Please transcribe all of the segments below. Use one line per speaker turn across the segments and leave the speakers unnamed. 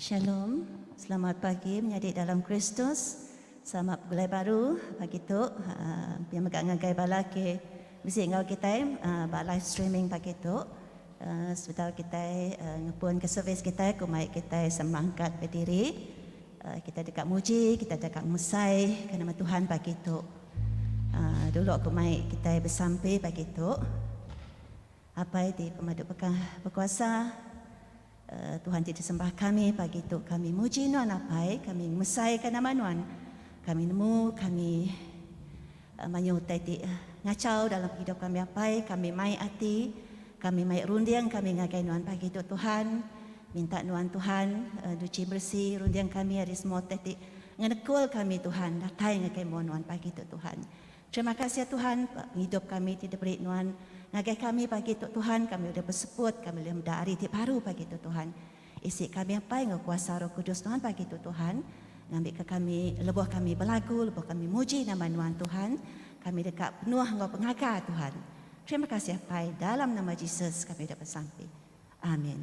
Shalom, selamat pagi menyadi dalam Kristus. Selamat begulai baru pagi tu. Pia mega ngagai bala ke bisi enggau kitai ba live streaming pagi tu. Sebedau kitai ngepun ke servis kitai ku mai kitai semangkat bediri. Kitai deka muji, kitai deka ngusai ke nama Tuhan pagi tu. Dulu aku mai kitai besampi pagi tu. Apai ti pemadu bekuasa, Tuhan ti disembah kami pagi tu kami muji Nuan Apai, kami ngemesaika nama Nuan. Kami nemu kami mayuh utai ti ngachau dalam pengidup kami Apai, kami mai ati, kami mai runding kami ngagai Nuan pagi tu Tuhan. Minta Nuan Tuhan nuchi beresi runding kami ari semua utai ti ngenekul kami Tuhan datai ngagai mua Nuan pagi tu Tuhan. Terima kasih Tuhan ba pengidup kami ti diberi Nuan ngagai kami pagi tu Tuhan kami udah beseput kami ulih meda hari ti baru pagi tu Tuhan. Isi kami apai enggau kuasa Roh Kudus Nuan pagi tu Tuhan ngambika kami lebuh kami belagu lebuh kami muji nama Nuan Tuhan kami deka penuh enggau pengaga Tuhan. Terima kasih apai dalam nama Jesus kami udah besampi. Amin.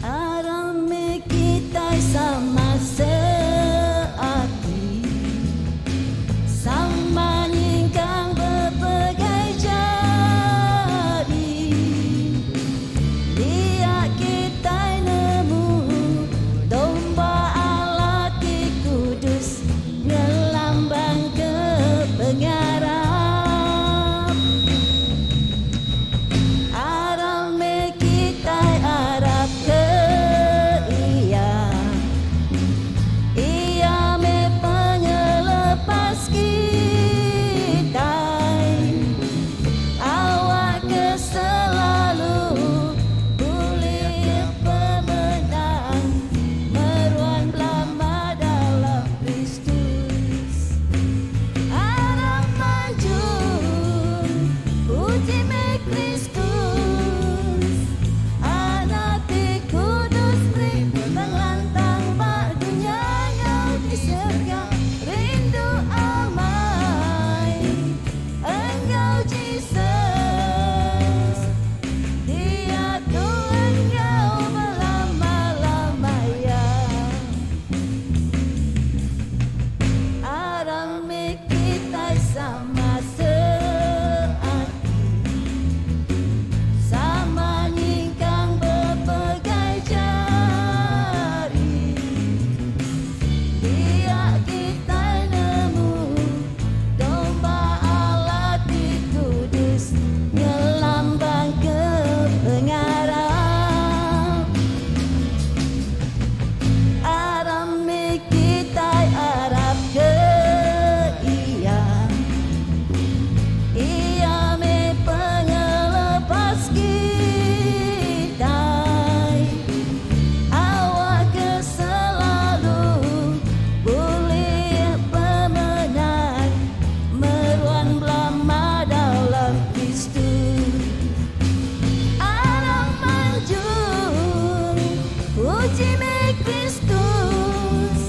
Aram meh kitai sama seati, Sama nyingkang bepegai jari. Dia kitai nemu domba Allah ti kudus, Ngelambang ke pengarap. Aram meh kitai arap ke Iya. Iya meh pengelepas kitai. Awak ke selalu bulih pemenang. Meruan belama dalam Kristus. Aram maju, puji meh Kristus. Anak ti kudus meri pengelantang ba dunya enggau di serega. Rindu amai enggau Jesus. Diatu enggau belama-lama iya. Aram meh kitai sama seati. Sama nyingkang bepegai jari. Dia kitai nemu domba Allah ti kudus ngelambang ke pengarap. Aram meh kitai arap ke Iya. Iya meh pengelepas kitai. Awak ke selalu bulih pemenang meruan belama dalam Kristus. Aram manjung puji meh Kristus.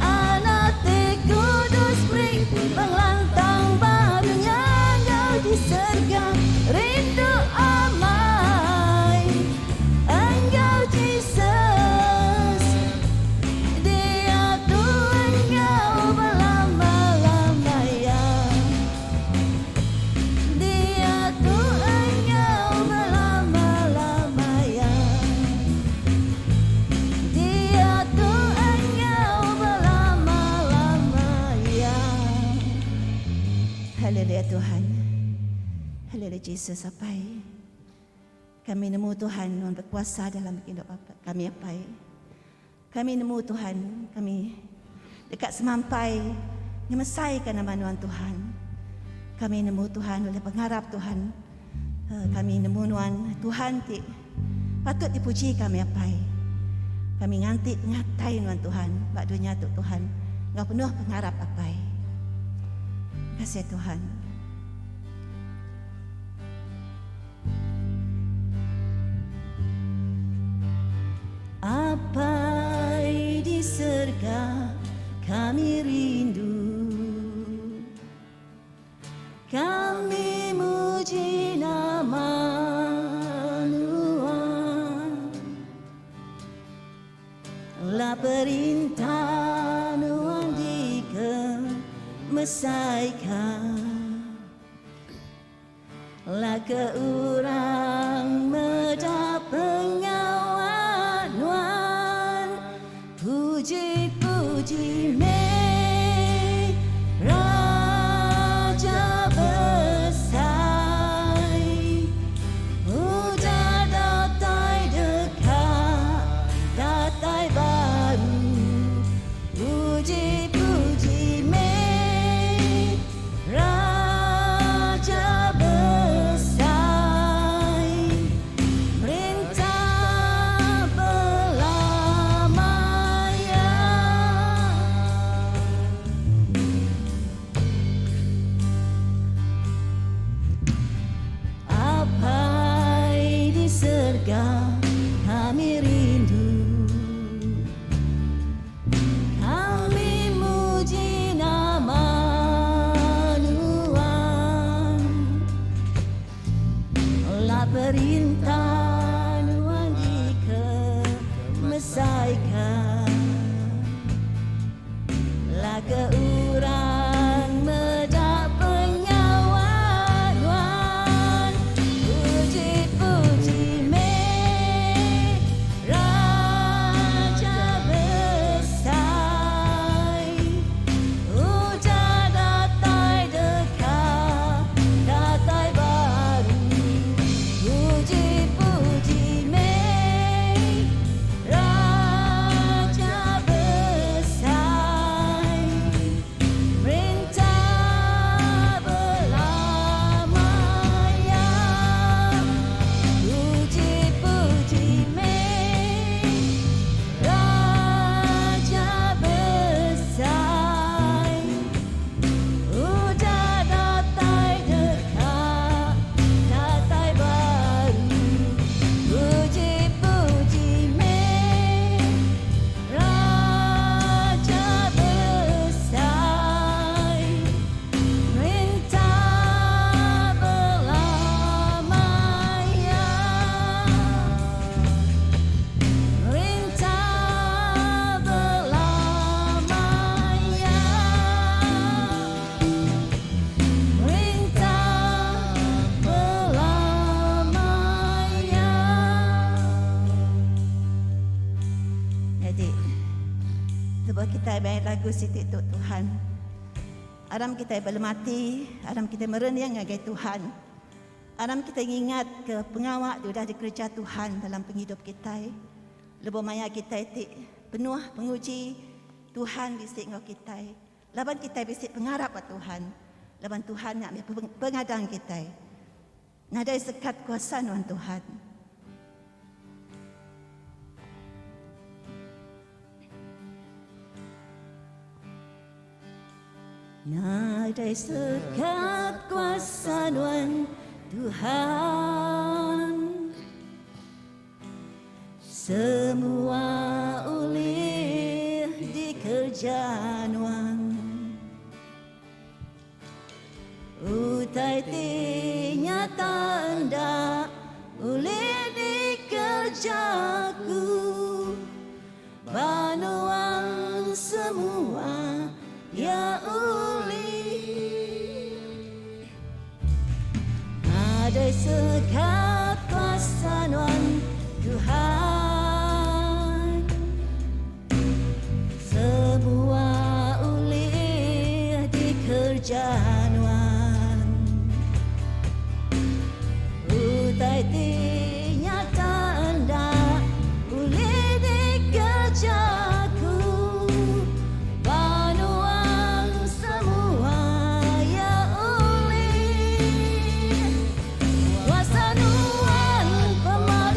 Anak ti kudus beri pengelantang ba dunya enggau di serga. Rindu amai. Enggau Jesus diatu enggau belama-lama iya. Diatu enggau belama-lama iya. Diatu enggau belama-lama iya. Haleluya Tuhan. Haleluya Jesus Apai. Kami nemu Tuhan nuan bekuasa dalam pengidup kami apai. Kami nemu Tuhan kami deka semampai ngemesaika nama nuan Tuhan. Kami nemu Tuhan oleh pengarap Tuhan. Eh, kami nemu nuan Tuhan ti patut dipuji kami apai. Kami nganti pengatai nuan Tuhan ba dunya tu Tuhan enggau penuh pengarap apai. Kasih Tuhan. Apai di serga kami rindu Kami muji namamu. Mesaika La ke orang meda pengawa nuan Puji-puji meh Raja Besai Udah datai deka datai baru Puji-puji meh Raja Besai Merintah belama iya. Apai di serga kami rindu. Kami muji nama Nuan. La perintah Nuan dikemesaika. La ke orang meda pengawa Nuan. Puji-puji meh Raja Besai. Udah datai deka datai baru. Puji-puji meh Raja Besai. Merintah belama iya. Puji-puji meh Raja Besai. Udah datai deka datai baru. Puji-puji meh Raja Besai. Merintah belama iya. Merintah belama iya. Merintah belama iya. Jadi, lebuh kita main lagu siti tu Tuhan. Aram kita belemati, aram kita merening ngagai Tuhan. Aram kita ngingat ke pengawa ti udah dikereja Tuhan dalam pengidup kitai. Lebuh maya kitai ti penuh penguji, Tuhan bisi enggau kitai. Laban kitai bisi pengarap ba Tuhan. Laban Tuhan nya mih pengadang kitai. Nadai sekat kuasa nuan Tuhan. Nadai sekat kuasa nuan Tuhan. Semua ulih dikerja nuan. Utai ti nyata enda ulih dikerja ku. Ba nuan semua iya ulih. Nadai sekat kuasa nuan Tuhan. Semua ulih dikerja nuan. Utai ti nyata enda ulih dikereja ku. Ba nuan semua iya ulih. Kuasa nuan pemadu.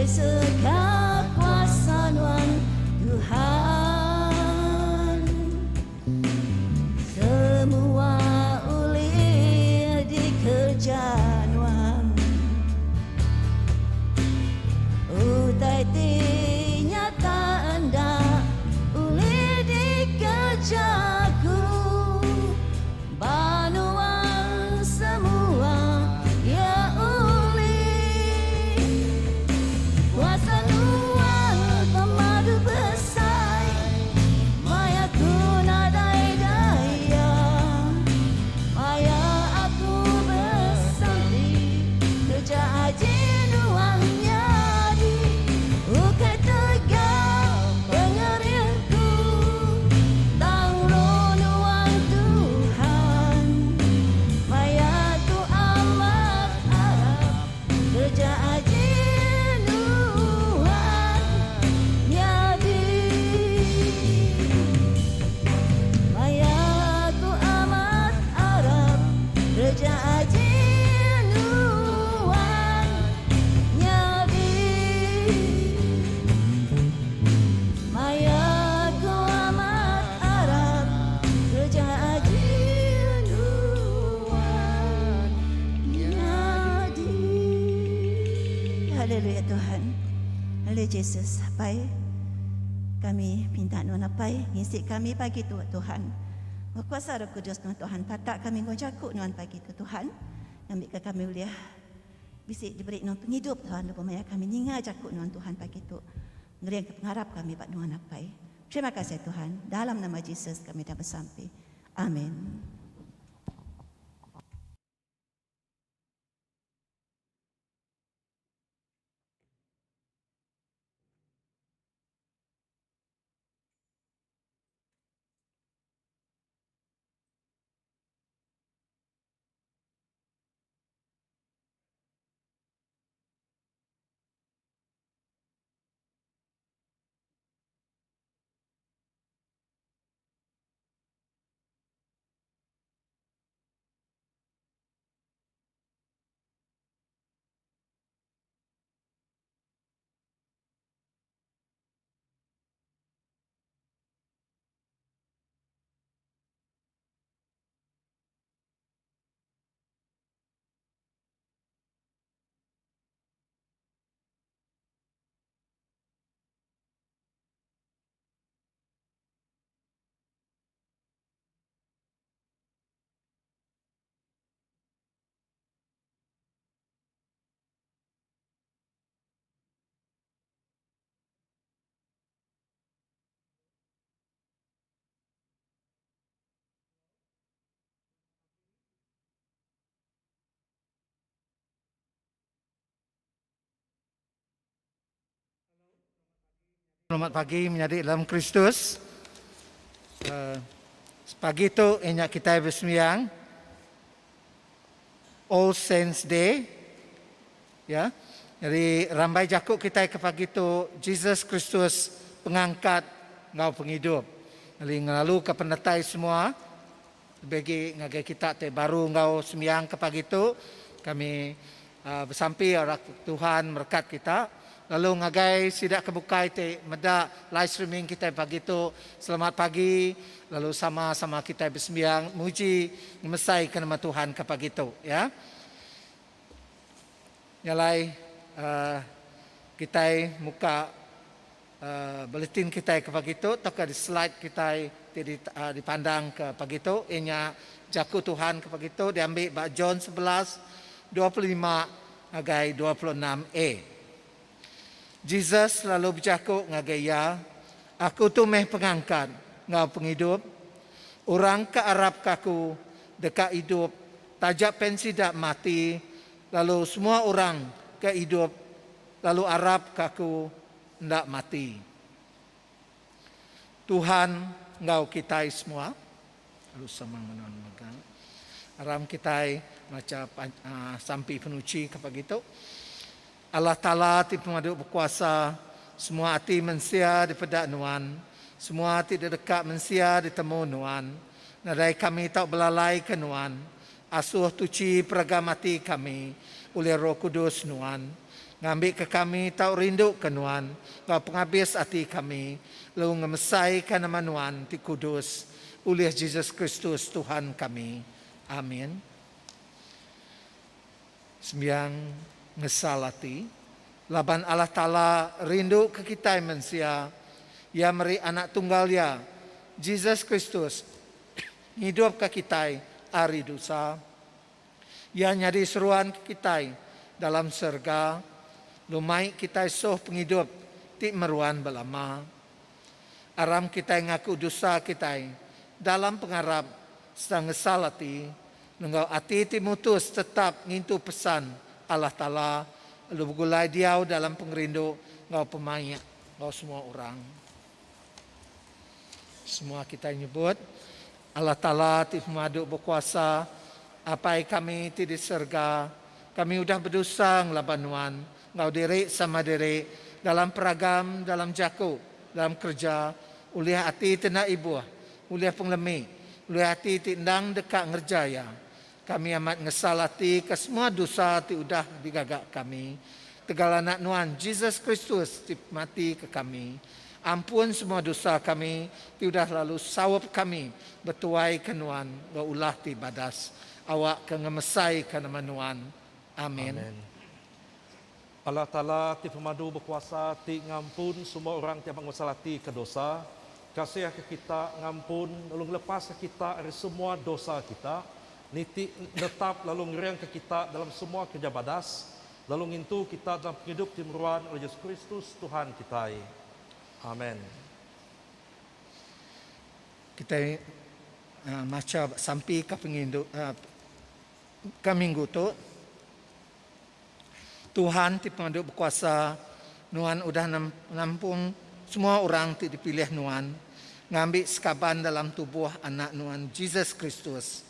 sekat kuasa Nuan Tuhan. Semua ulih dikerja Nuan. Utai ti nyata enda ulih dikereja ku. Ba nuan semua iya ulih. Kuasa nuan pemadu besai. Maya ku nadai daya. Maya aku besampi. Kereja aji nuan nyadi. Ukai tegal pengering ku. Tang roh nuan Tuhan. Maya ku amat arap. Kereja aji nuan nyadi. Maya ku amat arap. Kereja aji nuan nyadi. Maya ku amat arap. Kereja aji nuan nyadi. Haleluya Tuhan. Haleluya Jesus. Apai kami minta nuan apai ngisi kami pagi tu Tuhan. Bekuasa Roh Kudus nuan Tuhan tatak kami enggau jaku nuan pagi tu Tuhan. Ngambika kami ulih bisi diberi nuan pengidup Tuhan lebuh maya kami ninga jaku nuan Tuhan pagi tu. Ngeringka pengarap kami ba nuan apai. Terima kasih Tuhan. Dalam nama Jesus kami dah besampi. Amin.
Selamat pagi menyadi dalam Kristus. Uh, pagi tu inya kitai besembiang All Saints Day. Ya. Jadi rambai jaku kitai ke pagi tu Jesus Kristus pengangkat enggau pengidup. Jadi ngelalu ke penetai semua lebih agi ngagai kita ti baru enggau sembiang ke pagi tu kami besampi rak Tuhan merekat kita lalu ngagai sida ke bukai ti meda live streaming kitai pagi tu selamat pagi lalu sama sama kitai besembiang muji ngemesai ke nama Tuhan ke pagi tu ya. Nya alai uhh kitai muka uhh bulletin kitai ke pagi tu tauka di slide kitai ti dipandang ke pagi tu iya nya jaku Tuhan ke pagi tu diambi ba John 11 25 ngagai 26 a. Jesus lalu bejaku ngagai iya, Aku tu meh pengangkat enggau pengidup. Orang ke arapka aku deka idup taja pen sida mati, lalu semua orang ke idup lalu arapka aku enda mati. Tuhan enggau kitai semua. Lalu sama menua mega. Aram kitai macha sampi penuchi ke pagi tu. Allah Taala ti pemadu bekuasa, semua ati mensia dipeda Nuan, semua ti dideka mensia ditemu Nuan. Nadai kami tau belalaika Nuan. Asuh tuchi peragam ati kami. ulih Roh Kudus Nuan, ngambika kami tau rinduka Nuan enggau pengabis ati kami, lalu ngemesaika nama Nuan ti kudus, ulih Jesus Kristus Tuhan kami. Amin. Sembiang ngesal ati. Laban Allah Taala rindu ke kitai mensia, Iya meri Anak Tunggal Iya, Jesus Kristus, ngidupka kitai ari dosa. Iya nyadi seruan ke kitai dalam serega, lalu mai kitai soh pengidup ti meruan belama. Aram kitai ngaku dosa kitai dalam pengarap sereta ngesal ati, Enggau ati ti mutus tetap ngintu pesan Allah Taala lalu begulai diau dalam pengerindu enggau pemaik enggau semua orang. Semua kitai nyebut, Allah Taala ti pemadu bekuasa, Apai kami ti di serega, kami udah bedosa ngelaban Nuan enggau diri sama diri dalam peragam, dalam jaku, dalam kereja, ulih ati ti enda ibuh, ulih pengelemi, ulih ati ti endang deka ngereja iya. Kami amat ngesal ati ke semua dosa ti udah digaga kami. Tegal Anak Nuan, Jesus Kristus, ti mati ke kami. Ampun semua dosa kami ti udah lalu saup kami betuaika Nuan enggau ulah ti badas. Awakka ngemesaika nama Nuan. Amin.
Amen. Allah Taala ti pemadu bekuasa ti ngampun semua orang ti amat ngesal ati ke dosa, kasih ke kita ngampun lalu ngelepaska kita ari semua dosa kita, niti netap lalu ngeringka kita dalam semua kereja badas, lalu ngintu kita dalam pengidup ti meruan oleh Jesus Kristus Tuhan kitai. Amen.
Kitai macha sampi ka pengindu ka minggu tu. Tuhan ti Pemadu Bekuasa, Nuan udah nampung semua orang ti dipilih Nuan ngambi sekaban dalam tubuh Anak Nuan Jesus Kristus.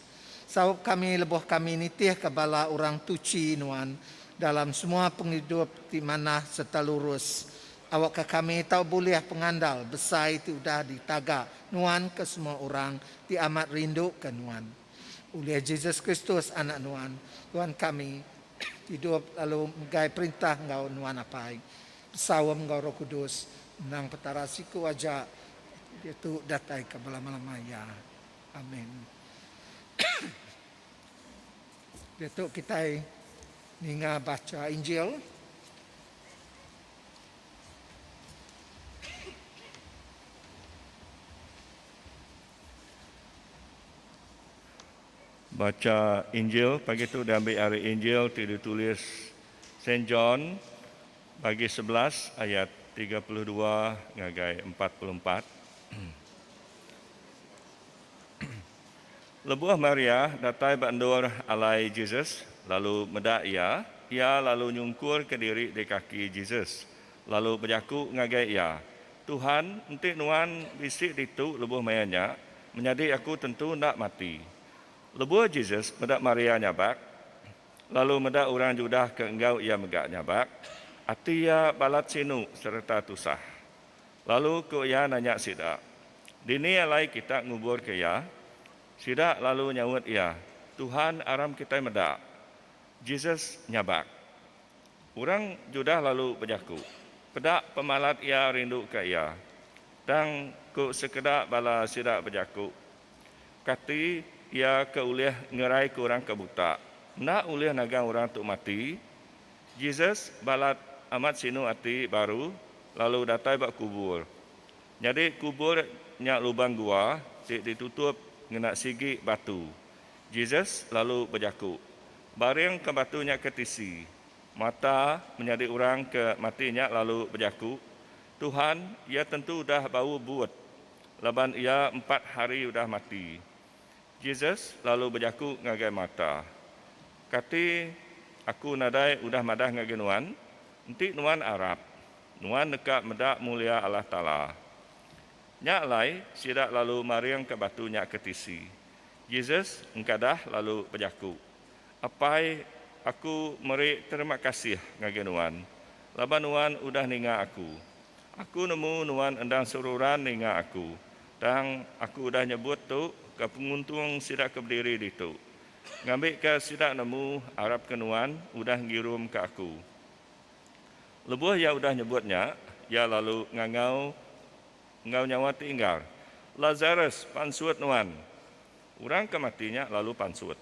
Saup kami lebuh kami nitihka bala orang tuchi Nuan dalam semua pengidup ti manah sereta lurus, awakka kami tau bulih pengandal besai ti udah ditaga Nuan ke semua orang ti amat rinduka Nuan. Ulih Jesus Kristus Anak Nuan, Tuhan kami, idup lalu megai perintah enggau Nuan Apai, besaum enggau Roh Kudus, endang Petara siku aja, diatu datai ke belama-lama iya. Amin. Diatu kitai ninga bacha Injil.
Bacha Injil pagi tu diambi ari Injil ti ditulis Saint John bagi 11 ayat 32 ngagai 44. Lebuh Maria datai ba endur alai Jesus lalu meda iya, iya lalu nyungkurka diri di kaki Jesus lalu bejaku ngagai iya, Tuhan, enti Nuan bisi ditu lebuh maya nya, menyadi aku tentu enda mati. Lebuh Jesus meda Maria nyabak, lalu meda orang Judah ke enggau iya mega nyabak, ati iya balat sinu sereta tusah. Lalu ku iya nanya sida, Dini alai kita nguburka iya? Sida lalu nyaut iya, Tuhan aram kitai meda. Jesus nyabak. Orang Judah lalu bejaku, Peda pemalat iya rinduka iya. Tang ku sekeda bala sida bejaku, Kati iya ke ulih ngeraika orang ke buta, enda ulih nagang orang tu mati? Jesus balat amat sinu ati baru lalu datai ba kubur. Nyadi kubur nya lubang gua ti ditutup ngena sigi batu. Jesus lalu bejaku, Baring ke batu nya ke tisi. Mata menyadi orang ke mati nya lalu bejaku, Tuhan, iya tentu udah bau but, laban iya empat hari udah mati. Jesus lalu bejaku ngagai Marta, Kati aku nadai udah madah ngagai nuan, enti nuan arap, nuan deka meda mulia Allah Taala? Nya alai sida lalu maringka batu nya ke tisi. Jesus engkadah lalu bejaku, Apai, aku meri terima kasih ngagai Nuan, laban Nuan udah ninga aku. Aku nemu Nuan endang seruran ninga aku, tang aku udah nyebut tu ke penguntung sida ke bediri ditu. Ngambika sida nemu arapka Nuan udah ngirumka aku. Lebuh iya udah nyebut nya, iya lalu ngangau enggau nyawa ti inggar, Lazarus, pansut nuan! Orang ke mati nya lalu pansut.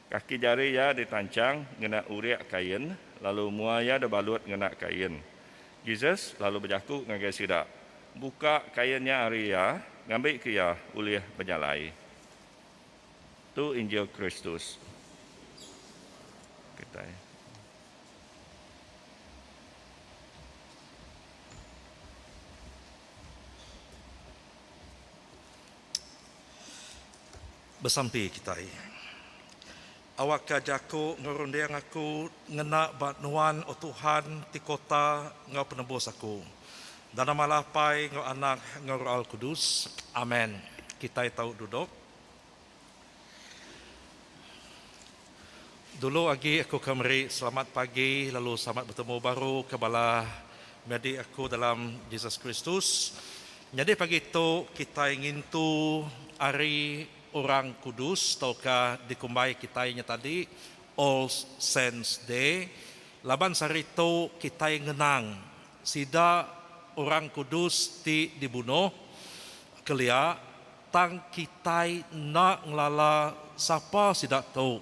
Kaki jari iya ditanchang ngena urik kain, lalu mua iya dibalut ngena kain. Jesus lalu bejaku ngagai sida, Buka kain nya ari iya, ngambika iya ulih bejalai. Tu Injil Kristus. Kitai.
Besampi kitai. Awakka jaku enggau runding aku ngena ba Nuan, O Tuhan, ti kota enggau penebus aku. Dalam nama Allah Apai enggau Anak enggau Roh Alkudus. Amen. Kitai tau dudok. Dulu agi aku ka meri selamat pagi lalu selamat betemu baru ke bala menyadi aku dalam Jesus Kristus. Nyadi pagi tu kitai ngintu Hari Orang Kudus tauka dikumbai kitai nya tadi All Saints Day laban sehari tu kitai ngenang sida orang kudus ti dibunuh kelia tang kitai enda ngelala sapa sida tu.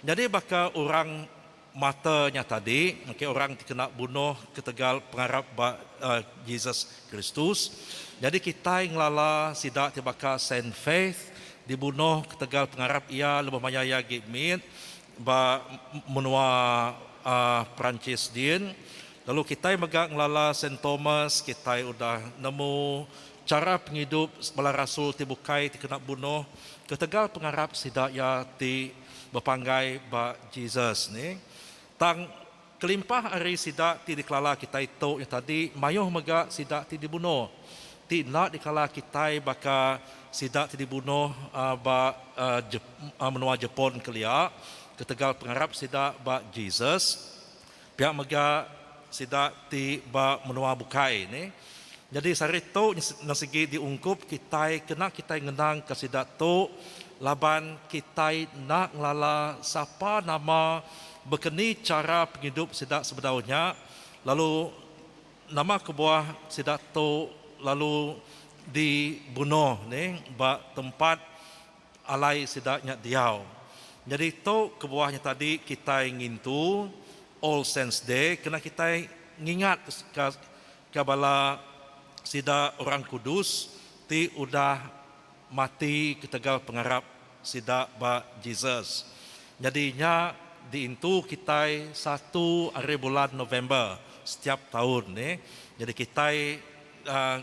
Nyadi baka orang Mata nya tadi, engke orang ti kena bunuh ketegal pengarap ba Jesus Kristus. Nyadi kitai ngelala sida ti baka Saint Faith dibunuh ketegal pengarap iya lebuh maya iya agi mit ba menua Perancis din. Lalu kitai mega ngelala Saint Thomas, kitai udah nemu chara pengidup bala rasul ti bukai ti kena bunuh ketegal pengarap sida iya ti bepanggai ba Jesus ni. Tang kelimpah ari sida ti dikelala kitai tu nya tadi mayuh mega sida ti dibunuh ti enda dikelala kitai baka sida ti dibunuh ba menua Jepun kelia ketegal pengarap sida ba Jesus. Pia mega sida ti ba menua bukai ni. Nyadi sehari tu nya sigi diungkup kitai kena kitai ngenangka sida tu laban kitai enda ngelala sapa nama bekeni chara pengidup sida sebedau nya lalu nama kebuah sida tu lalu dibunuh ni ba tempat alai sida nya diau. Nyadi tu kebuah nya tadi kitai ngintu All Saints Day kena kitai ngingat ka ka bala sida orang kudus ti udah mati ketegal pengarap sida ba Jesus. Nyadi nya diintu kitai satu ari bulan November setiap taun nih. Nyadi kitai uhh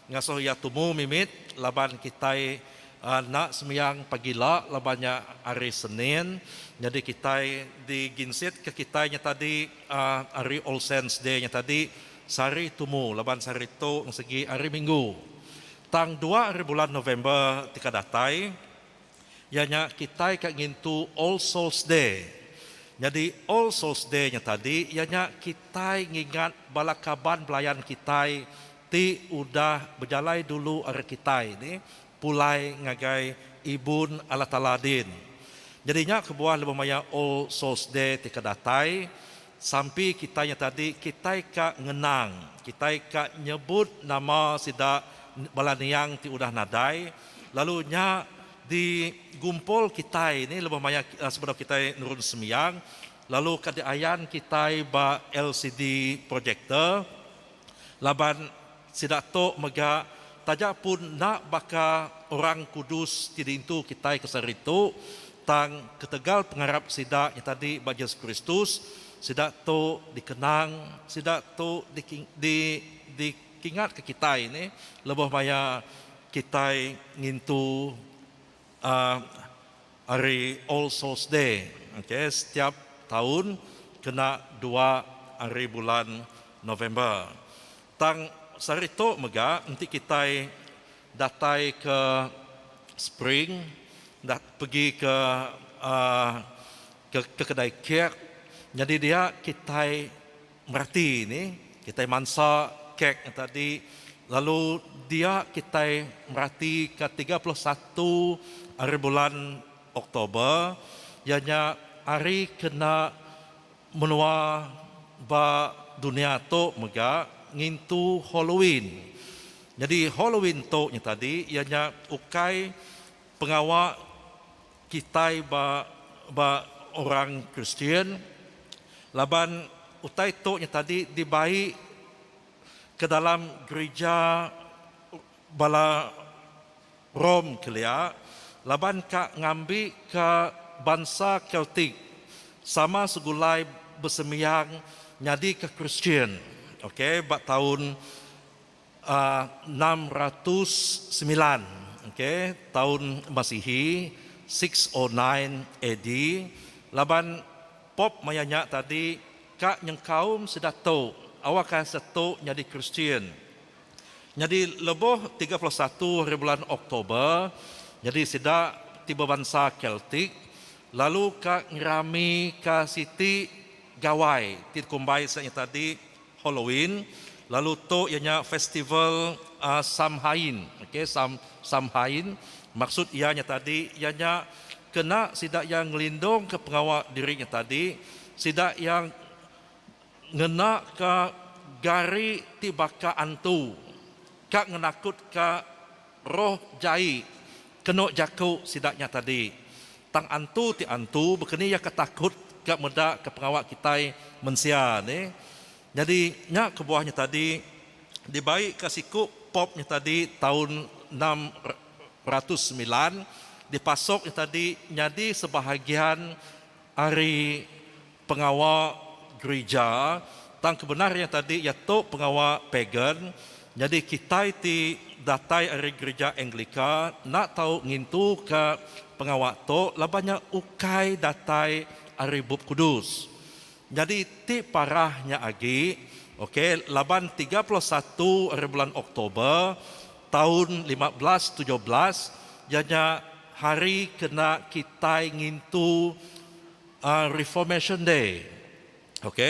Ngasuh iya tumu mimit laban kitai enda sembiang pagila laban nya hari Senin. Nyadi kitai diginsit ke kitai nya tadi hari All Saints Day nya tadi sehari tumu laban sehari tu segi hari Minggu. Tang dua hari bulan November ti ka datai iya nya kitai ka ngintu All Souls Day. Nyadi All Souls Day nya tadi iya nya kitai ngingat bala kaban belayan kitai ti udah bejalai dulu ari kitai ni pulai ngagai Ibun Allah Taala din. Nyadi nya kebuah lebuh maya All Souls Day ti ka datai sampi kitai nya tadi kitai ka ngenang kitai ka nyebut nama sida bala niang ti udah nadai Lalu nya digumpul kitai ni lebuh maya sebedau kitai nurun sembiang lalu ka diayan kitai ba LCD projector laban sida tu mega taja pun enda baka orang kudus ti diintu kitai ke sehari tu tang ketegal pengarap sida nya tadi ba Jesus Kristus sida tu dikenang sida tu di dikingatka kitai ni lebuh maya Kitai ngintu hari All Souls Day okay setiap taun kena dua hari bulan November. Tang sehari tu mega enti kitai datai ke Spring pegi ke ke kedai kek nyadi dia kitai Mereti ni, kitai mansa kek nya tadi lalu dia kitai meratika 31 ari bulan Oktober. iya nya hari kena menua ba dunya tu mega ngintu Halloween. Nyadi Halloween tu nya tadi iya nya ukai pengawa kitai ba ba orang Kristian laban utai tu nya tadi dibai ke dalam gerija bala Rome kelia laban ka ngambi ka bansa Celtic sama segulai besembiang nyadi ka Kristian ok ba taun 609 ok taun Masihi 609 AD laban Pope maya nya tadi ka nyengkaum sida tu awakka setu nyadi Kristian. Nyadi lebuh 31 haribulan Oktober, nyadi sida ti bebansa Celtic lalu ka ngerami ka siti gawai ti dikumbai sida nya tadi Halloween, lalu tu iya nya festival Samhain. Okay, Sam Samhain maksud iya nya tadi iya nya kena sida iya ngelindungka pengawa diri nya tadi, sida iya Ngena ka gari ti baka antu ka ngenakut ka roh jai kenu jaku sida nya tadi. Tang antu ti antu bekeni iya ka takut ka meda ka pengawa kitai mensia ne. Nyadi nya kebuah nya tadi dibai ka siku pop nya tadi taun 609 dipasok nya tadi nyadi sebahagian ari pengawa gerija tang kebenar iya tadi iya tu pengawa pagan nyadi kitai ti datai ari gerija Anglika enda tau ngintu ka pengawa tu laban nya ukai datai ari Bup Kudus. Nyadi ti parah nya agi ok laban 31 ari bulan Oktober taun 1517 iya nya hari kena kitai ngintu Reformation Day. Ok.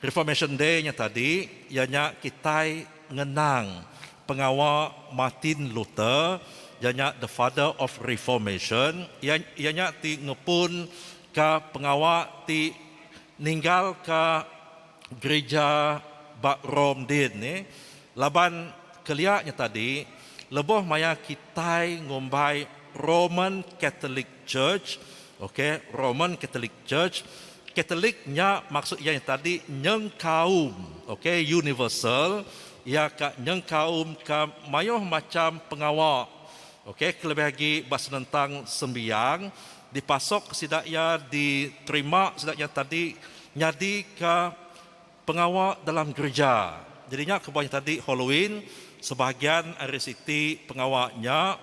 Reformation Day nya tadi iya nya kitai ngenang pengawa Martin Luther iya nya the father of reformation iya iya nya ti ngepun ka pengawa ti ninggal ka gerija ba Rome din ni laban kelia nya tadi lebuh maya kitai ngumbai Roman Catholic Church, ok, Roman Catholic Church, Catholic nya maksud iya nya tadi nyengkaum, ok, universal, iya ka nyengkaum ka mayuh macham pengawa, ok, kelebih agi ba senentang sembiang, dipasok sida iya diterima sida nya tadi nyadi ka pengawa dalam gerija. Jadi nya kebuah nya tadi Halloween sebahagian ari siti pengawa nya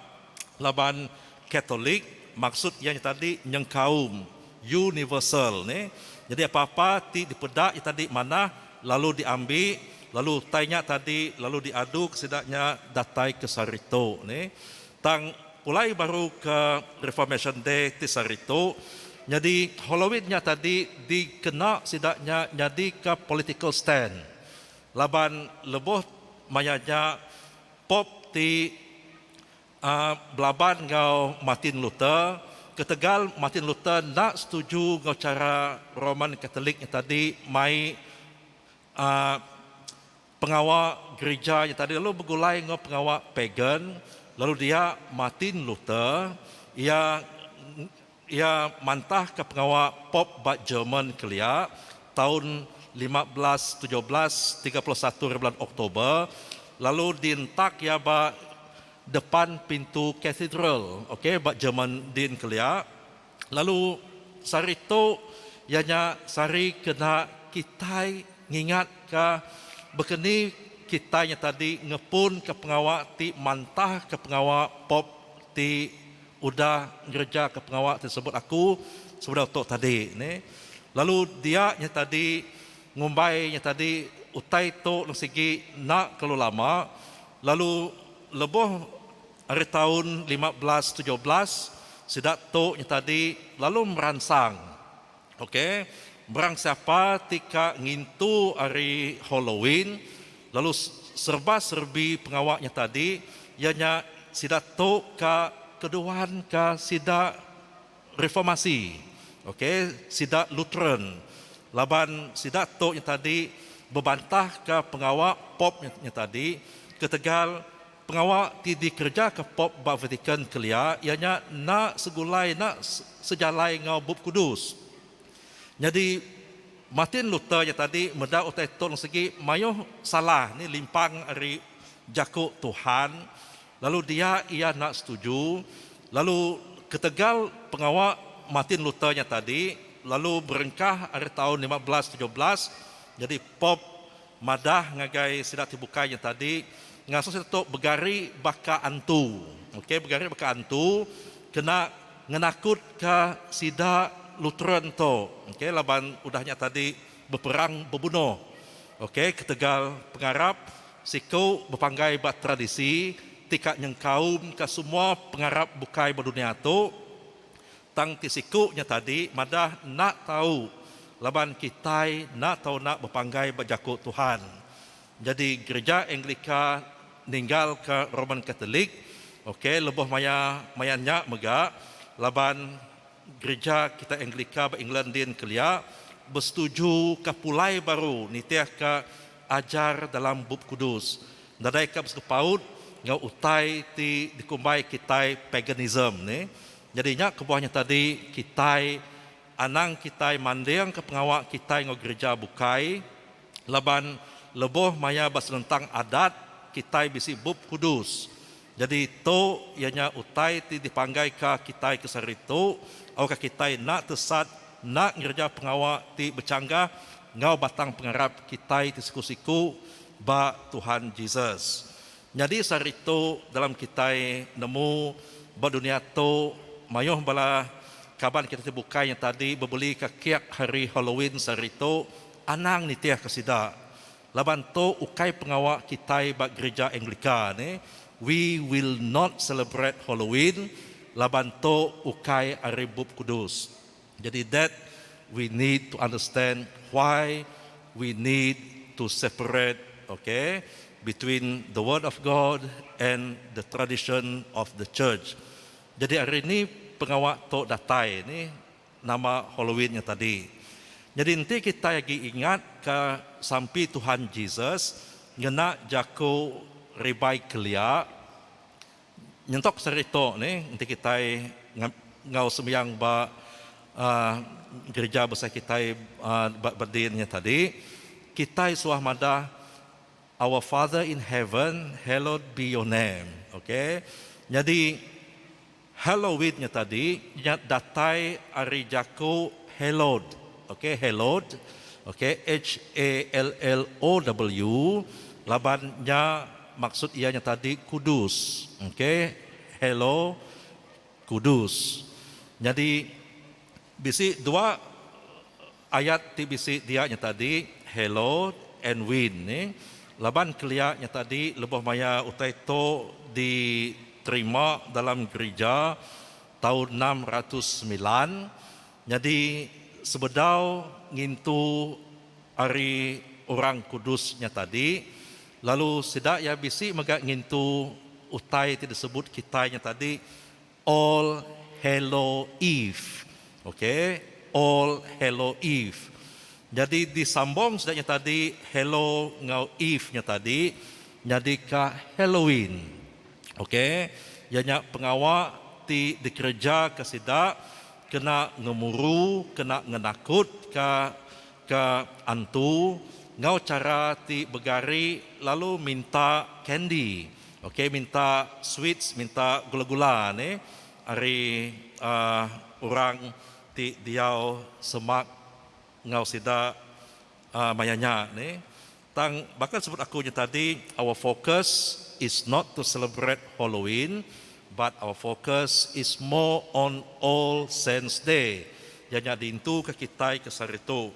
laban Katolik maksud iya nya tadi nyengkaum universal ne. Jadi apa-apa ti dipeda nya tadi manah lalu diambi lalu utai nya tadi lalu diadu ke sida nya datai ke sehari tu ne. Tang pulai baru ke Reformation Day ti sehari tu nyadi Halloween nya tadi dikena sida nya nyadika political stand laban lebuh maya nya Pope ti Belaban enggau Martin Luther, ketegal Martin Luther enda setuju enggau chara Roman Katolik nya tadi mai pengawa gerija nya tadi lalu begulai enggau pengawa pagan, lalu dia Martin Luther iya iya mantahka pengawa Pope ba Jerman kelia taun 1517 31 hari bulan Oktober lalu dientak iya ba depan pintu cathedral ok ba Jerman din kelia lalu sehari tu iya nya sehari kena kitai ngingatka baka ni kitai nya tadi ngepunka pengawa ti mantahka pengawa Pope ti udah ngerejaka pengawa ti sebut aku sebedau tu tadi ne. Lalu dia nya tadi ngumbai nya tadi utai tu nang sigi enda kelalu lama lalu lebuh ari taun 1517 sida tu nya tadi lalu meransang ok berang siapa ti ka ngintu ari Halloween lalu serba serbi pengawa nya tadi iya nya sida tu ka keduan ka sida reformasi. Ok sida Lutheran laban sida tu nya tadi bebantah ka pengawa Pope nya tadi ketegal pengawa ti dikereja ka Pope ba Vatican kelia iya nya enda segulai enda sejalai enggau Bup Kudus. Nyadi Martin Luther nya tadi meda utai tu segi mayuh salah ni limpang ari jaku Tuhan lalu dia iya enda setuju lalu ketegal pengawa Martin Luther nya tadi lalu berengkah ari taun 1517 nyadi Pope madah ngagai sida ti bukai nya tadi ngasuh sida tu begari baka antu ok begari baka antu kena ngenakutka sida Lutheran tu ok laban udah nya tadi beperang bebunuh ok ketegal pengarap siku bepanggai ba tradisi ti ka nyengkaumka semua pengarap bukai ba dunya tu. Tang ti siku nya tadi madah enda tau laban kitai enda tau enda bepanggai ba jaku Tuhan. Nyadi gereja Anglika ninggalka Roman Katolik ok lebuh maya maya nya mega laban gereja kitai Anglika ba England din kelia besetuju ka pulai baru nitihka ajar dalam Bup Kudus nadai ka besekepaut enggau utai ti dikumbai kitai paganism ni. Nyadi nya kebuah nya tadi kitai anang kitai mandingka pengawa kitai enggau gereja bukai laban lebuh maya ba senentang adat kitai bisi Bup Kudus. Nyadi tu iya nya utai ti dipanggaika kitai ke sehari tu awakka kitai enda tesat enda ngereja pengawa ti bechanggah enggau batang pengarap kitai ti siku-siku ba Tuhan Jesus. Nyadi sehari tu dalam kitai nemu ba dunya tu mayuh bala kaban kitai ti bukai nya tadi bebelika kek hari Halloween sehari tu anang nitihka sida laban tu ukai pengawa kitai ba gerija Anglika ne we will not celebrate Halloween laban tu ukai ari Bup Kudus. Jadi that we need to understand why we need to separate okay between the word of God and the tradition of the church. Jadi hari ni pengawa tu datai ni nama Halloween nya tadi. Jadi enti kitai agi ingat ka sampi Tuhan Jesus ngena jaku ribai kelia Nyentok sehari tu ni enti kitai enggau sembiang ba gerija besai kitai ba Berdin nya tadi, kitai suah madah Our Father in Heaven, hallowed be your name. Okay. Nyadi Halloween nya tadi nya datai ari jaku hallowed. Okay, hallowed. Okay, H A L L O W laban nya Maksud iya nya tadi kudus. Ok, hello kudus. Nyadi bisi dua ayat ti bisi dia nya tadi hello and win ni. Laban kelia nya tadi lebuh maya utai tu diterima dalam gerija taun 609 nyadi sebedau ngintu ari orang kudus nya tadi, lalu sida iya bisi mega ngintu utai ti disebut kitai nya tadi All Hallow Eve. Ok, All Hallow Eve. Nyadi disambung sida nya tadi Hallow enggau Eve nya tadi nyadika Halloween. Ok, iya nya pengawa ti dikerejaka sida kena ngemuru, kena ngenakutka ke antu enggau chara ti begari lalu minta candy ok minta sweets minta gula-gula ni ari uhh orang ti diau semak enggau sida uhh maya nya ni. Tang baka sebut aku nya tadi our focus is not to celebrate Halloween but our focus is more on All Saints Day iya nya diintu ke kitai ke sehari tu.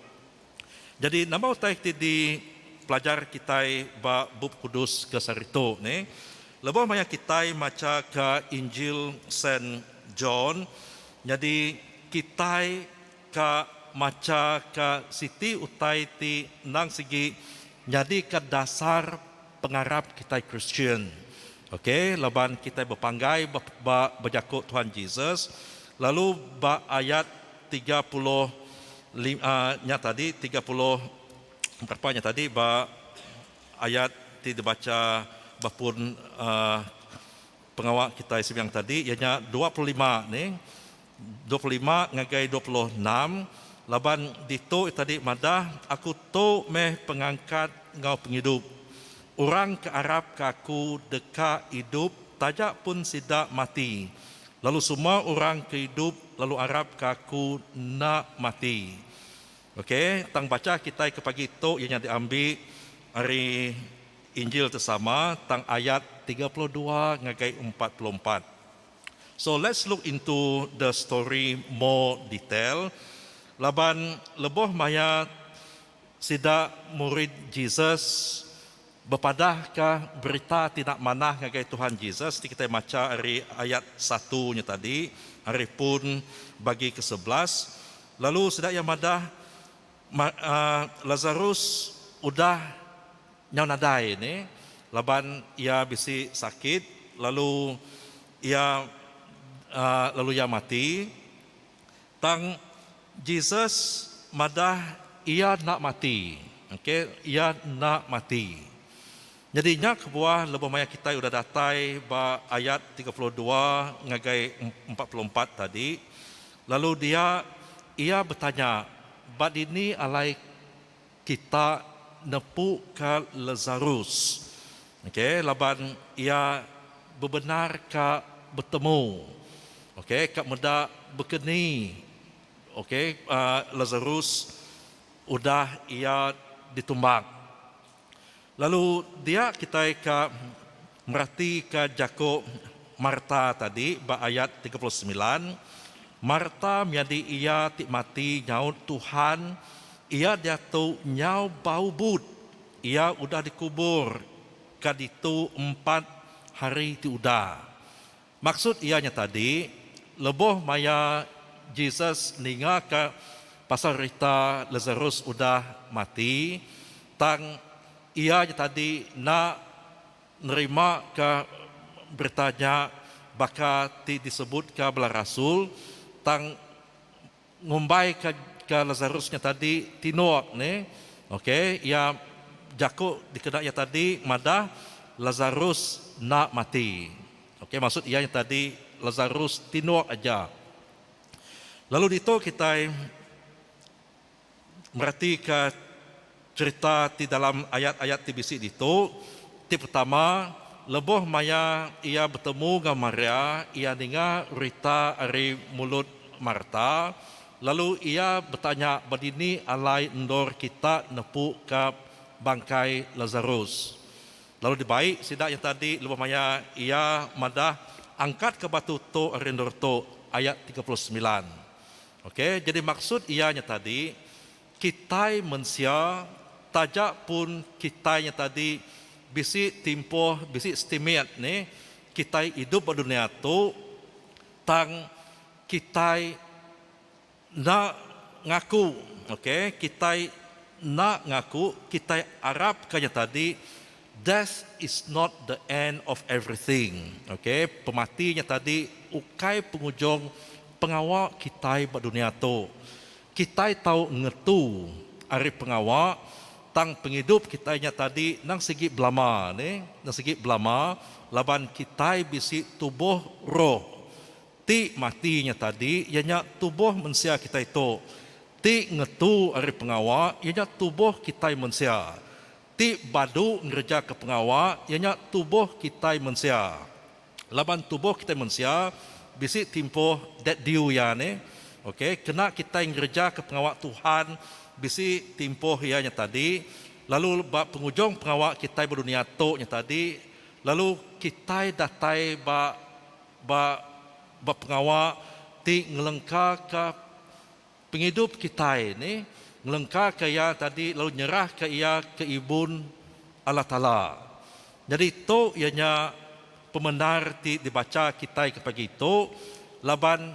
Jadi nama utai ti di pelajar kitai ba Bup Kudus ke sehari tu ni? Lebuh maya kitai macha ka Injil Saint John nyadi kitai Ka macha ka siti utai ti endang sigi nyadika dasar pengarap kitai Kristian. Ok laban kitai bepanggai ba ba bejaku Tuhan Jesus lalu ba ayat. 35 nya tadi 30 berapa nya tadi ba ayat ti dibacha ba pun pengawa kitai sembiang tadi iya nya 25 ni 25 ngagai 26 laban ditu tadi madah aku tu meh pengangkat enggau pengidup. Orang ke arapka aku deka idup taja pun sida mati, lalu semua orang ke idup lalu arapka aku enda mati. Ok, tang bacha kitai ke pagi tu iya nya diambi ari Injil ti sama tang ayat 32 ngagai 44. So let's look into the story more detail laban lebuh maya Sida murid Jesus bepadahka berita ti enda manah ngagai Tuhan Jesus ti kitai macha ari ayat satu nya tadi, ari pun bagi kesebelas. Lalu sida iya madah, Lasarus udah nyau nadai ni laban iya bisi sakit lalu iya lalu iya mati. Tang Jesus madah iya enda mati. Okey, iya enda mati. Nyadi nya kebuah lebuh maya kitai udah datai ba ayat 32 ngagai 44 tadi, lalu dia iya betanya, Ba dini alai kita nepuka Lasarus? Okey, laban iya bebenar ka betemu. Okey, ka meda bekeni okey Lasarus udah iya ditumbak. Lalu dia kitai ka meratika jaku Marta tadi ba ayat 39, Marta menyadi iya ti mati nyaut Tuhan, iya diatu nyau bau but, iya udah dikubur ka ditu empat hari ti udah. Maksud iya nya tadi, lebuh maya Jesus ningaka pasal rita Lasarus udah mati, tang iya nya tadi enda nerima ka berita nya baka ti disebutka bala rasul, tang ngumbai ka ka Lasarus nya tadi tinduk ne. Okey, iya jaku dikena iya tadi madah Lasarus enda mati. Okey, maksud iya nya tadi Lasarus tinduk aja. Lalu ditu kitai meratika cherita ti dalam ayat-ayat ti bisi ditu. Ti pertama, lebuh maya iya betemu enggau Maria, iya ninga rita ari mulut Marta, lalu iya betanya ba dini alai endur kita nepuka bangkai Lasarus. Lalu dibai sida nya tadi lebuh maya iya madah, Angkatka batu tu ari endur tu, ayat 39. Ok, jadi maksud iya nya tadi, kitai mensia taja pun kitai nya tadi bisi timpuh, bisi stimit ni kitai idup ba dunia tu tang kitai enda ngaku, ok, kitai enda ngaku, kitai arap ka nya tadi death is not the end of everything. Ok, pemati nya tadi ukai pengujung pengawa kitai ba dunia tu. Kitai tau ngetu ari pengawa tang pengidup kitai nya tadi nang sigi belama ni, nang sigi belama laban kitai bisi tubuh roh. Ti mati nya tadi iya nya tubuh mensia kitai tu. Ti ngetu ari pengawa iya nya tubuh kitai mensia. Ti badu ngerejaka pengawa iya nya tubuh kitai mensia. Laban tubuh kitai mensia bisi timpuh that due iya nih ok kena kitai ngerejaka pengawa Tuhan bisi timpuh iya nya tadi lalu ba pengujung pengawa kitai ba dunia tu nya tadi lalu kitai datai ba ba ba pengawa ti ngelengkaka Pengidup kitai ni ngelengkaka iya tadi lalu nyerahka iya ke ibun Allah Taala. Nyadi tu iya nya pemendar ti dibacha kitai ke pagi tu laban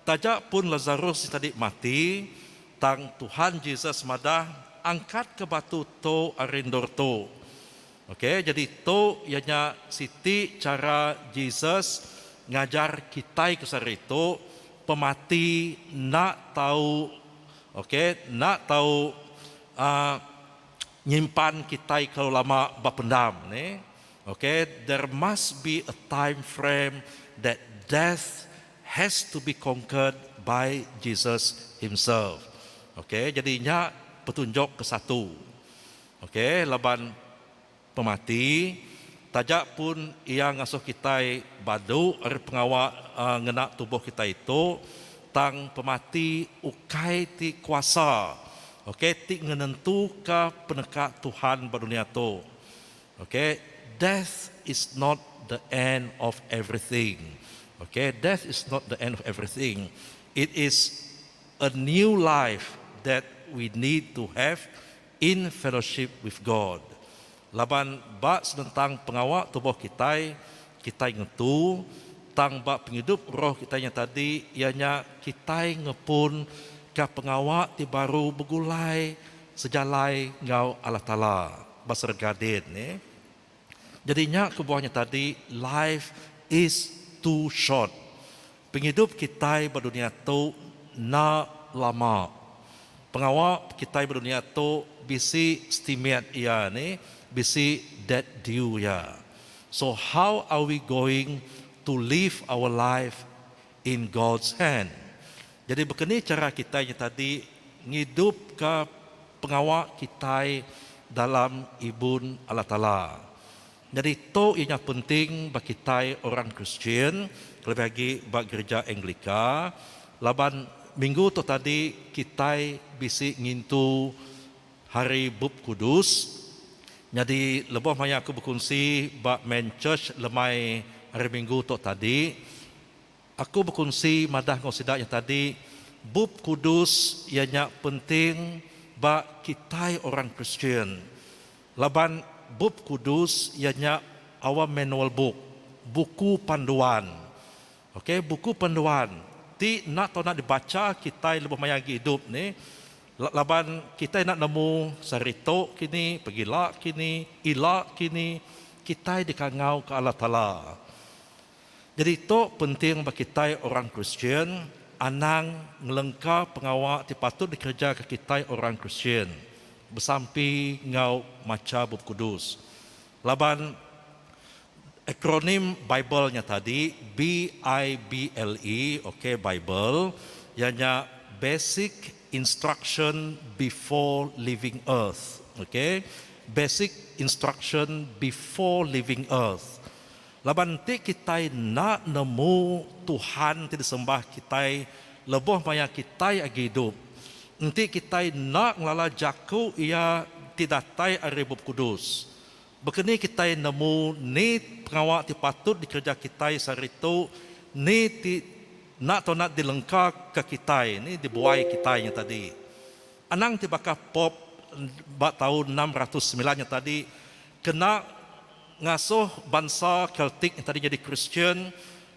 taja pun Lazarus ti tadi mati tang Tuhan Jesus madah angkatka batu tu ari endur tu. Ok jadi tu iya nya siti chara Jesus ngajar kitai ke sehari tu. pemati enda tau ok enda tau uhh nyimpan kitai kelalu lama ba pendam ni ok there must be a time frame that death has to be conquered by Jesus himself ok jadi nya petunjuk ke satu ok laban Pemati, taja pun iya ngasuh kitai badu ari pengawa ngena tubuh kitai itu, tang pemati ukai ti kuasa, ok, ti ngenentuka peneka Tuhan ba dunia tu. Ok, death is not the end of everything. Ok, death is not the end of everything. It is a new life that we need to have In fellowship with God. Laban ba senentang pengawa tubuh kitai, kitai ngetu, tang ba pengidup roh kitai nya tadi iya nya kitai ngepun ka pengawa ti baru begulai sejalai enggau Allah Taala ba serega din. Jadi nya kebuah nya tadi life is too short. Pengidup kitai ba dunia tu enda lama. Pengawa kitai ba dunia tu bisi stimate iya ni, bisi date due iya. So how are we going to live our life in God's hand? Jadi baka ni chara kitai nya tadi ngidupka pengawa kitai dalam ibun Allah Taala. Nyadi tu iya nya penting ba kitai orang Kristian kelebih agi ba gerija Anglika laban minggu tu tadi kitai bisi ngintu Hari Bup Kudus. Nyadi lebuh maya aku bekunsi ba main church lemai hari minggu tu tadi, Aku bekunsi madah enggau sida nya tadi, Bup Kudus iya nya penting ba kitai orang Kristian. Laban Bup Kudus iya nya our manual book, buku panduan. Ok, buku panduan ti enda tau enda dibacha kitai lebuh maya agi idup ni, laban kitai enda nemu sehari tu kini, pegila kini, ila kini, kitai dikangau ke Allah Taala. Nyadi tu penting ba kitai orang Kristian anang ngelengka pengawa ti patut dikerejaka kitai orang Kristian, besampi enggau macha Bup Kudus. Laban akronim Bible nya tadi B-I-B-L-E, ok Bible, iya nya Basic Instruction Before Leaving Earth, ok Basic Instruction Before Leaving Earth. Laban enti kitai enda nemu Tuhan ti disembah kitai lebuh maya kitai agi idup, enti kitai enda ngelala jaku Iya ti datai ari Bup Kudus, baka ni kitai nemu ni pengawa ti patut dikereja kitai sehari tu, ni ti enda tau enda dilengkaka kitai, ni dibuai kitai nya tadi. Anang ti baka Pope ba taun 609 nya tadi kena ngasuh bansa Celtic nya tadi nyadi Kristian,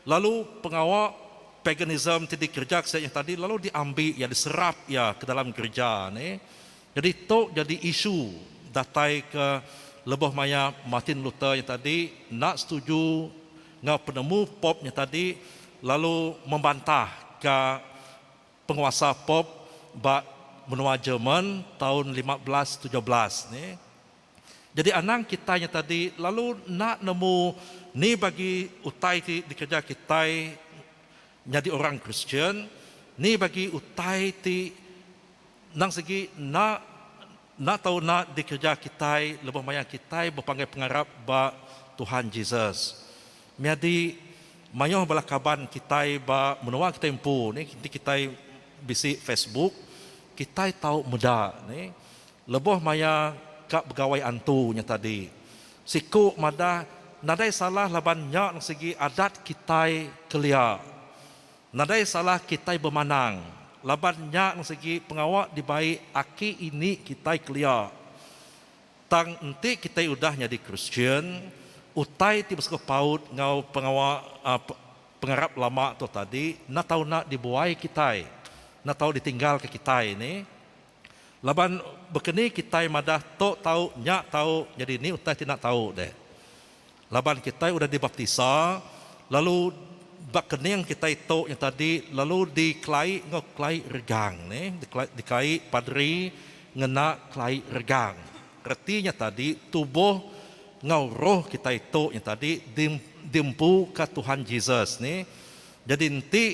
lalu pengawa paganism ti dikereja sida nya tadi lalu diambi iya diserap iya ke dalam gerija ne. Nyadi tu nyadi isu datai ke lebuh maya Martin Luther nya tadi enda setuju enggau penemu Pope nya tadi lalu membantah ka penguasa Pope ba menua Jerman taun 1517 ne. Jadi anang kitai nya tadi lalu enda nemu ni bagi utai ti dikereja kitai nyadi orang Kristian, ni bagi utai ti endang sigi enda enda tau enda dikereja kitai lebuh maya kitai bepanggai pengarap ba Tuhan Jesus. Menyadi mayuh bala kaban kitai ba menua kitai empu ni enti kitai bisi Facebook kitai tau meda ni Lebuh maya ka begawai antu nya tadi, siku madah nadai salah laban nya sigi adat kitai kelia. Nadai salah kitai bemanang laban nya sigi pengawa dibai aki ini kitai kelia. Tang enti kitai udah nyadi Kristian, utai ti besekuh paut enggau pengawa pengarap lama tu tadi enda tau enda dibuai kitai, enda tau ditinggalka kitai ni. Laban bekeni kitai madah tu tau nya tau nyadi ni utai ti enda tau deh. Laban kitai udah dibaptisa lalu Ba kening kitai tu nya tadi lalu dikelai enggau kelai regang ne dikelai paderi ngena kelai regang. Reti nya tadi tubuh enggau roh kitai tu nya tadi diempu ka Tuhan Jesus ne. Jadi enti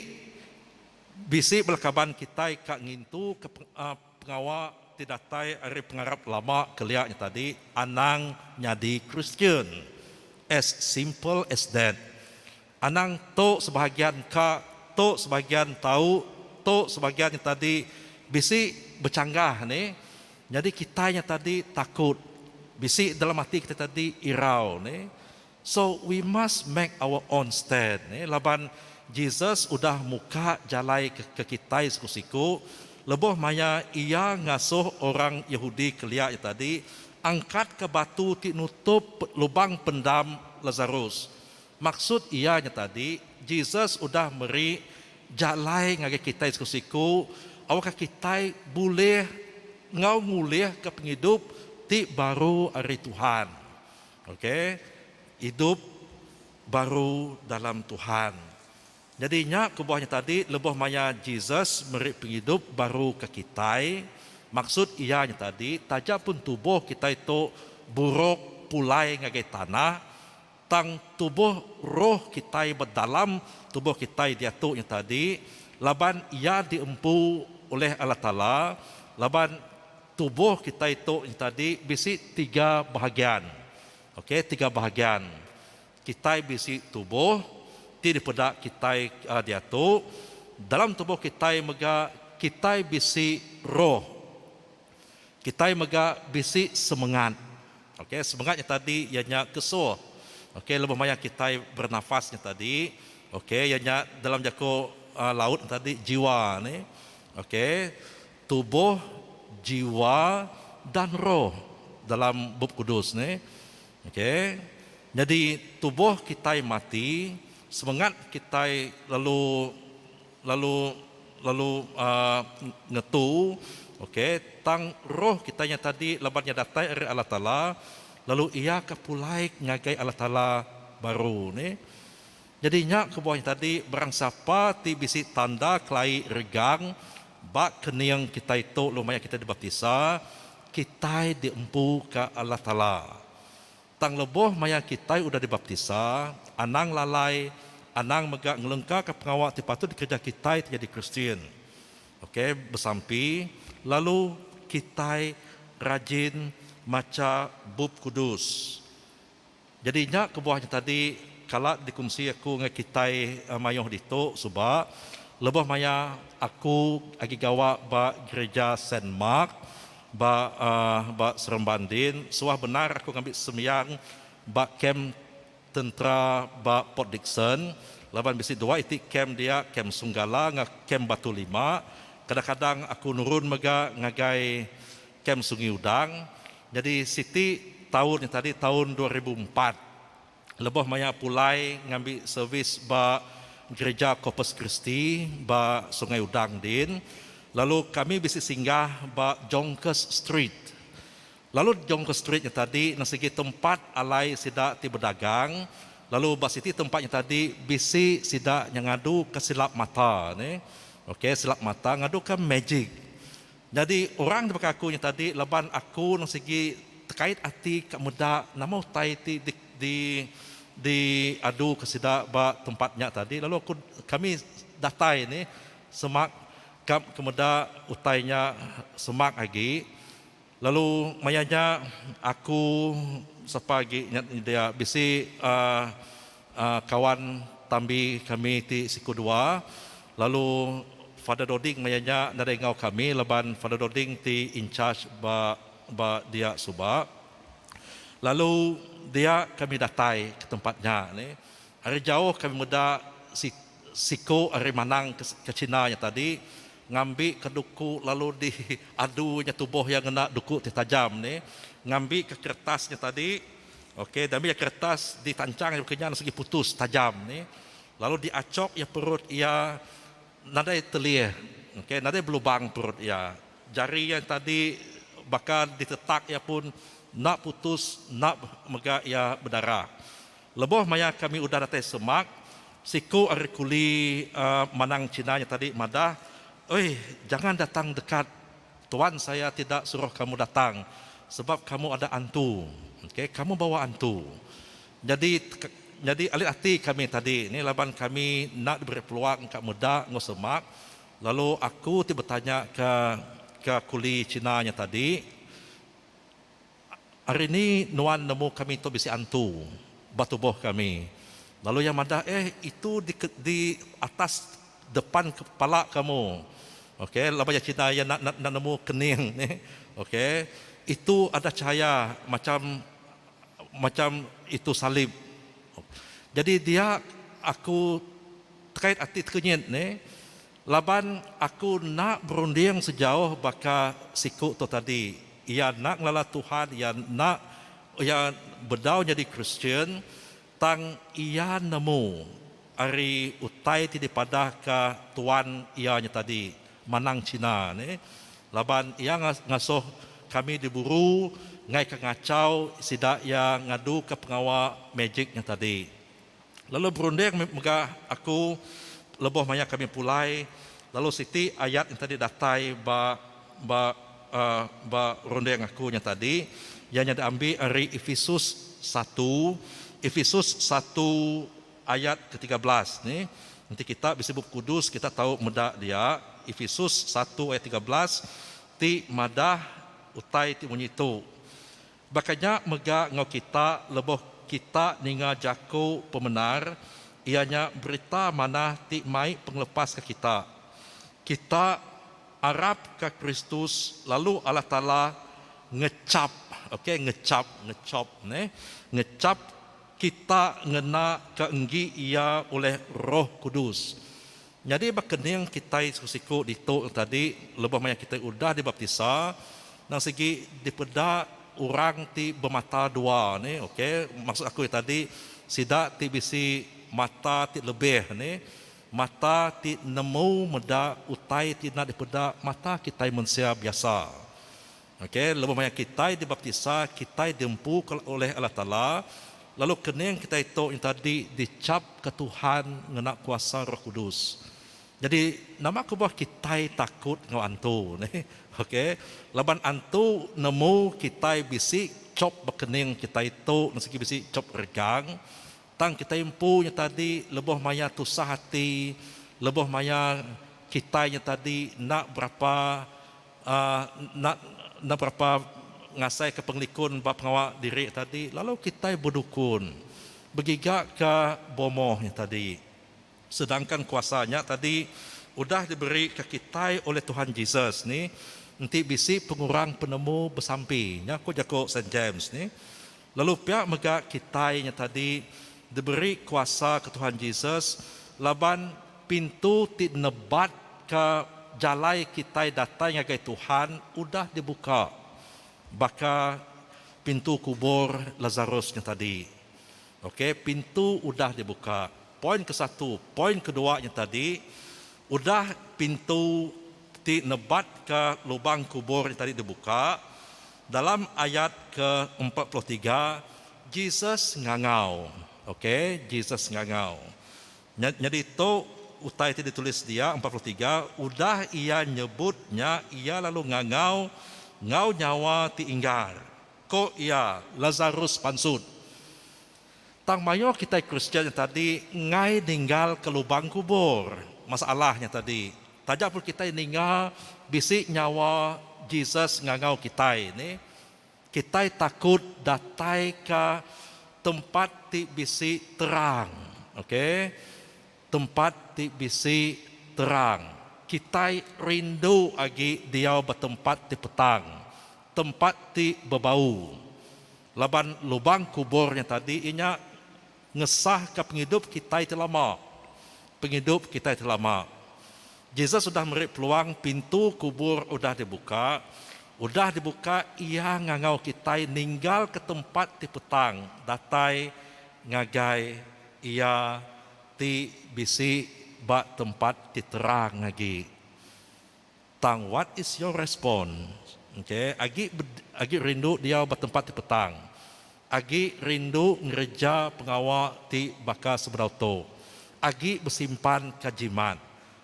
bisi bala kaban kitai ka ngintu ke pengawa ti datai ari pengarap lama kelia nya tadi anang nyadi Kristian. As simple as that. Anang tu sebahagian ka, tu sebahagian tau, tu sebahagian nya tadi bisi bechanggah ni. Nyadi kitai nya tadi takut, bisi dalam ati kitai tadi irau ni. So we must make our own stand ni laban Jesus udah muka jalai ke kitai siku-siku lebuh maya iya ngasuh orang Yahudi kelia nya tadi angkatka batu ti nutup lubang pendam Lazarus. Maksud iya nya tadi, Jesus udah meri jalai ngagai kitai siku-siku awakka kitai bulih enggau ngulihka pengidup ti baru ari Tuhan. Ok, idup baru dalam Tuhan. Nyadi nya kebuah nya tadi lebuh maya Jesus meri pengidup baru ke kitai, maksud iya nya tadi taja pun tubuh kitai tu buruk pulai ngagai tanah, Tang tubuh roh kitai ba dalam tubuh kitai diatu nya tadi laban iya diempu oleh Allah Taala laban tubuh kitai tu nya tadi bisi tiga bahagian. Ok tiga bahagian. Kitai bisi tubuh ti dipeda kitai diatu, dalam tubuh kitai mega kitai bisi roh. Kitai mega bisi semengat. Okey, semengat nya tadi iya nya kesuh. Okey, lebuh maya kitai bernafas nya tadi, okey, iya nya dalam jaku laut nya tadi jiwa ni. Okey, tubuh, jiwa dan roh dalam Bup Kudus ni. Okey, nyadi tubuh kitai mati, semengat kitai lalu lalu lalu uhh ngetu ok tang roh kitai nya tadi laban nya datai ari Allah Taala lalu iya ka pulai ngagai Allah Taala baru ni. Jadi nya kebuah nya tadi barang sapa ti bisi tanda kelai regang ba kening kitai tu lalu maya kitai dibaptisa kitai diempu ka Allah Taala. Tang lebuh maya kitai udah dibaptisa, anang lalai, anang mega ngelengkaka pengawa ti patut dikereja kitai ti nyadi Kristian. Ok, besampi, lalu kitai rajin macha Bup Kudus. Jadi nya kebuah nya tadi kala dikunsi aku ngagai kitai mayuh ditu suba, lebuh maya aku agi gawa ba Gereja Saint Mark, Ba ba Seremban din, suah bendar aku ngambi sembiang ba kem tentera ba Port Dickson laban bisi dua iti kem dia, kem Sunggala enggau kem Batu Lima. Kadang-kadang aku nurun mega ngagai kem Sungi Udang. Nyadi siti taun nya tadi taun 2004 lebuh maya pulai ngambi servis ba Gereja Corpus Christi ba Sungai Udang din, lalu kami bisi singgah ba Jonkers Street. Lalu Jonkers Street nya tadi enda sigi tempat alai sida ti bedagang, lalu ba siti tempat nya tadi bisi sida nya ngaduka silap mata ne. Ok silap mata ngaduka magic. Nyadi orang ti baka aku nya tadi laban aku nang sigi tekait ati ka meda nama utai ti di di di adu ke sida ba tempat nya tadi lalu aku kami datai ni semak ka ke meda utai nya semak agi lalu maya nya aku sapa agi nya dia bisi uhh kawan tambi kami ti siku dua lalu Father Doding maya nya nadai enggau kami laban Father Doding ti in charge ba ba dia suba. Lalu dia kami datai ke tempat nya ni. Ari jauh kami meda si siku ari manang ke ke China nya tadi ngambi ke duku lalu di adu nya tubuh iya ngena duku ti tajam ni ngambi ke kertas nya tadi. Ok dami iya kertas ditanchang iya baka nya segi putus tajam ni lalu diachok iya perut iya nadai telih ok nadai belubang perut iya jari iya tadi baka ditetak iya pun enda putus enda mega iya bedarah. Lebuh maya kami udah datai semak. Siku ari kuli manang Cina nya tadi madah, Oi, jangan datang dekat. Tuan saya tidak suruh kamu datang sebab kamu ada antu. Okay, kamu bawa antu. Nyadi nyadi alit ati kami tadi ni laban kami enda diberi peluang ka meda enggau semak lalu aku ti betanya ke ke kuli Cina nya tadi, Ari ni nuan nemu kami tu bisi antu ba tubuh kami? Lalu iya madah, Eh, itu di di atas depan kepala kamu. Okey, laban iya Cina iya enda enda nemu kening nih. Okey, itu ada cahaya macam macam itu salib. Jadi dia aku tekait ati tekenyit nih Laban aku enda berunding sejauh baka siku tu tadi. Iya enda ngelala Tuhan, iya enda iya bedau nyadi Kristian, tang iya nemu ari utai ti dipadahka tuan iya nya tadi, Manang China nih. Laban iya ngasuh kami diburu ngaika ngachau sida iya ngaduka pengawa magic nya tadi. Lalu berunding mega aku lebuh maya kami pulai lalu siti ayat nya tadi datai ba ba ba runding aku nya tadi iya nya diambi ari Efesus satu Efesus satu ayat ke 13 ni enti kita bisi bup kudus kita tau meda dia Efesus satu ayat 13 ti madah utai ti munyi tu. Baka nya mega enggau kita lebuh kita ninga jaku pemendar, iya nya berita manah ti mai pengelepas ke kita. Kita arapka Kristus lalu Allah Taala ngechap, okey, ngechap, ngechop neh, ngechap kita ngena ke enggi Iya ulih Roh Kudus. Nyadi ba kening kitai siku-siku ditu tadi lebuh maya kitai udah dibaptisa nang sigi dipeda orang ti bemata dua ni ok maksud aku tadi sida ti bisi mata ti lebih ni mata ti nemu meda utai ti enda dipeda mata kitai mensia biasa ok lebuh maya kitai dibaptisa kitai diempu oleh Allah Taala lalu kening kitai tu nya tadi dichap ke Tuhan ngena kuasa Roh Kudus. Nyadi nama kebuah kitai takut enggau antu neh ok laban antu nemu kitai bisi chop bekening kitai tu sigi bisi chop regang tang kitai empu nya tadi lebuh maya tusah ati lebuh maya kitai nya tadi enda berapa Enda enda berapa ngasaika pengelikun ba pengawa diri tadi lalu kitai bedukun begigaka bomoh nya tadi. Sedangkan kuasa nya tadi udah diberika kitai oleh Tuhan Jesus ni enti bisi pengurang penemu besampi nya ku jaku Saint James ni. Lalu pia mega kitai nya tadi diberi kuasa ke Tuhan Jesus laban pintu ti nebatka jalai kitai datai ngagai Tuhan udah dibuka baka pintu kubur Lazarus nya tadi. Ok pintu udah dibuka. Poin kesatu, poin kedua nya tadi udah pintu ti nebatka lubang kubur nya tadi dibuka, Dalam ayat ke 43, Jesus ngangau. Ok, Jesus ngangau. Nyadi tu utai ti ditulis dia, 43, udah iya nyebut nya, iya lalu ngangau enggau nyawa ti inggar. Ko iya, Lazarus pansut. Tang mayuh kitai Kristian nya tadi enggai ninggalka lubang kubur. Masalah nya tadi, taja pun kitai ninga bisi nyawa Jesus ngangau kitai ni, kitai takut datai ka tempat ti bisi terang. Okay, tempat ti bisi terang. Kitai rindu agi diau ba tempat ti petang, tempat ti bebau. Laban lubang kubur nya tadi iya nya ngesahka pengidup kitai ti lama. Pengidup kitai ti lama. Jesus udah meri peluang pintu kubur udah dibuka. Udah dibuka iya ngangau kitai ninggalka tempat ti petang datai ngagai iya ti bisi ba tempat ti terang agi. Tang what is your response? Okay, agi agi rindu diau ba tempat ti petang. Agi rindu ngereja pengawa ti baka sebedau tu. Agi besimpan ka jimat.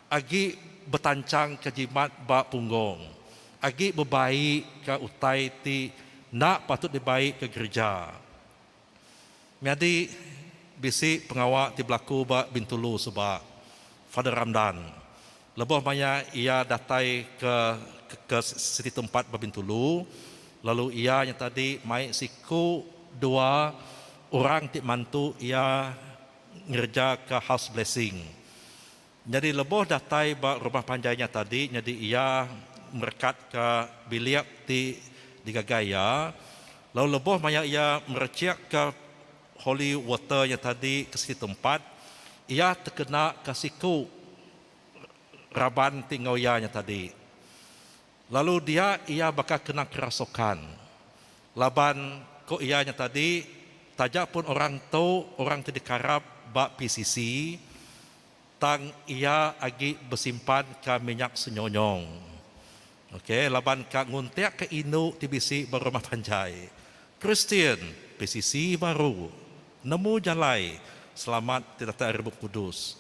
Agi betanchang ka jimat ba punggong. Agi bebai ka utai ti enda patut dibai ke gerija. Nyadi bisi pengawa ti belaku ba Bintulu suba, Father Ramdan. Lebuh maya iya datai ke ke siti tempat ba Bintulu, lalu iya nya tadi mai siku dua orang ti mantu iya ngerejaka house blessing. Nyadi lebuh datai ba rumah panjai nya tadi nyadi iya merekatka bilik ti digagai iya, lalu lebuh maya iya merechikka holy water nya tadi ke siti tempat, iya tekenaka siku raban ti enggau iya nya tadi. Lalu dia iya baka kena kerasukan. Laban ku iya nya tadi, taja pun orang tu orang ti dikarap ba PCC, tang iya agi besimpan ka minyak senyonyong. Ok, laban ka nguntik ka indu ti bisi ba rumah panjai. Kristian, PCC baru nemu jalai selamat ti datai ari Bup Kudus.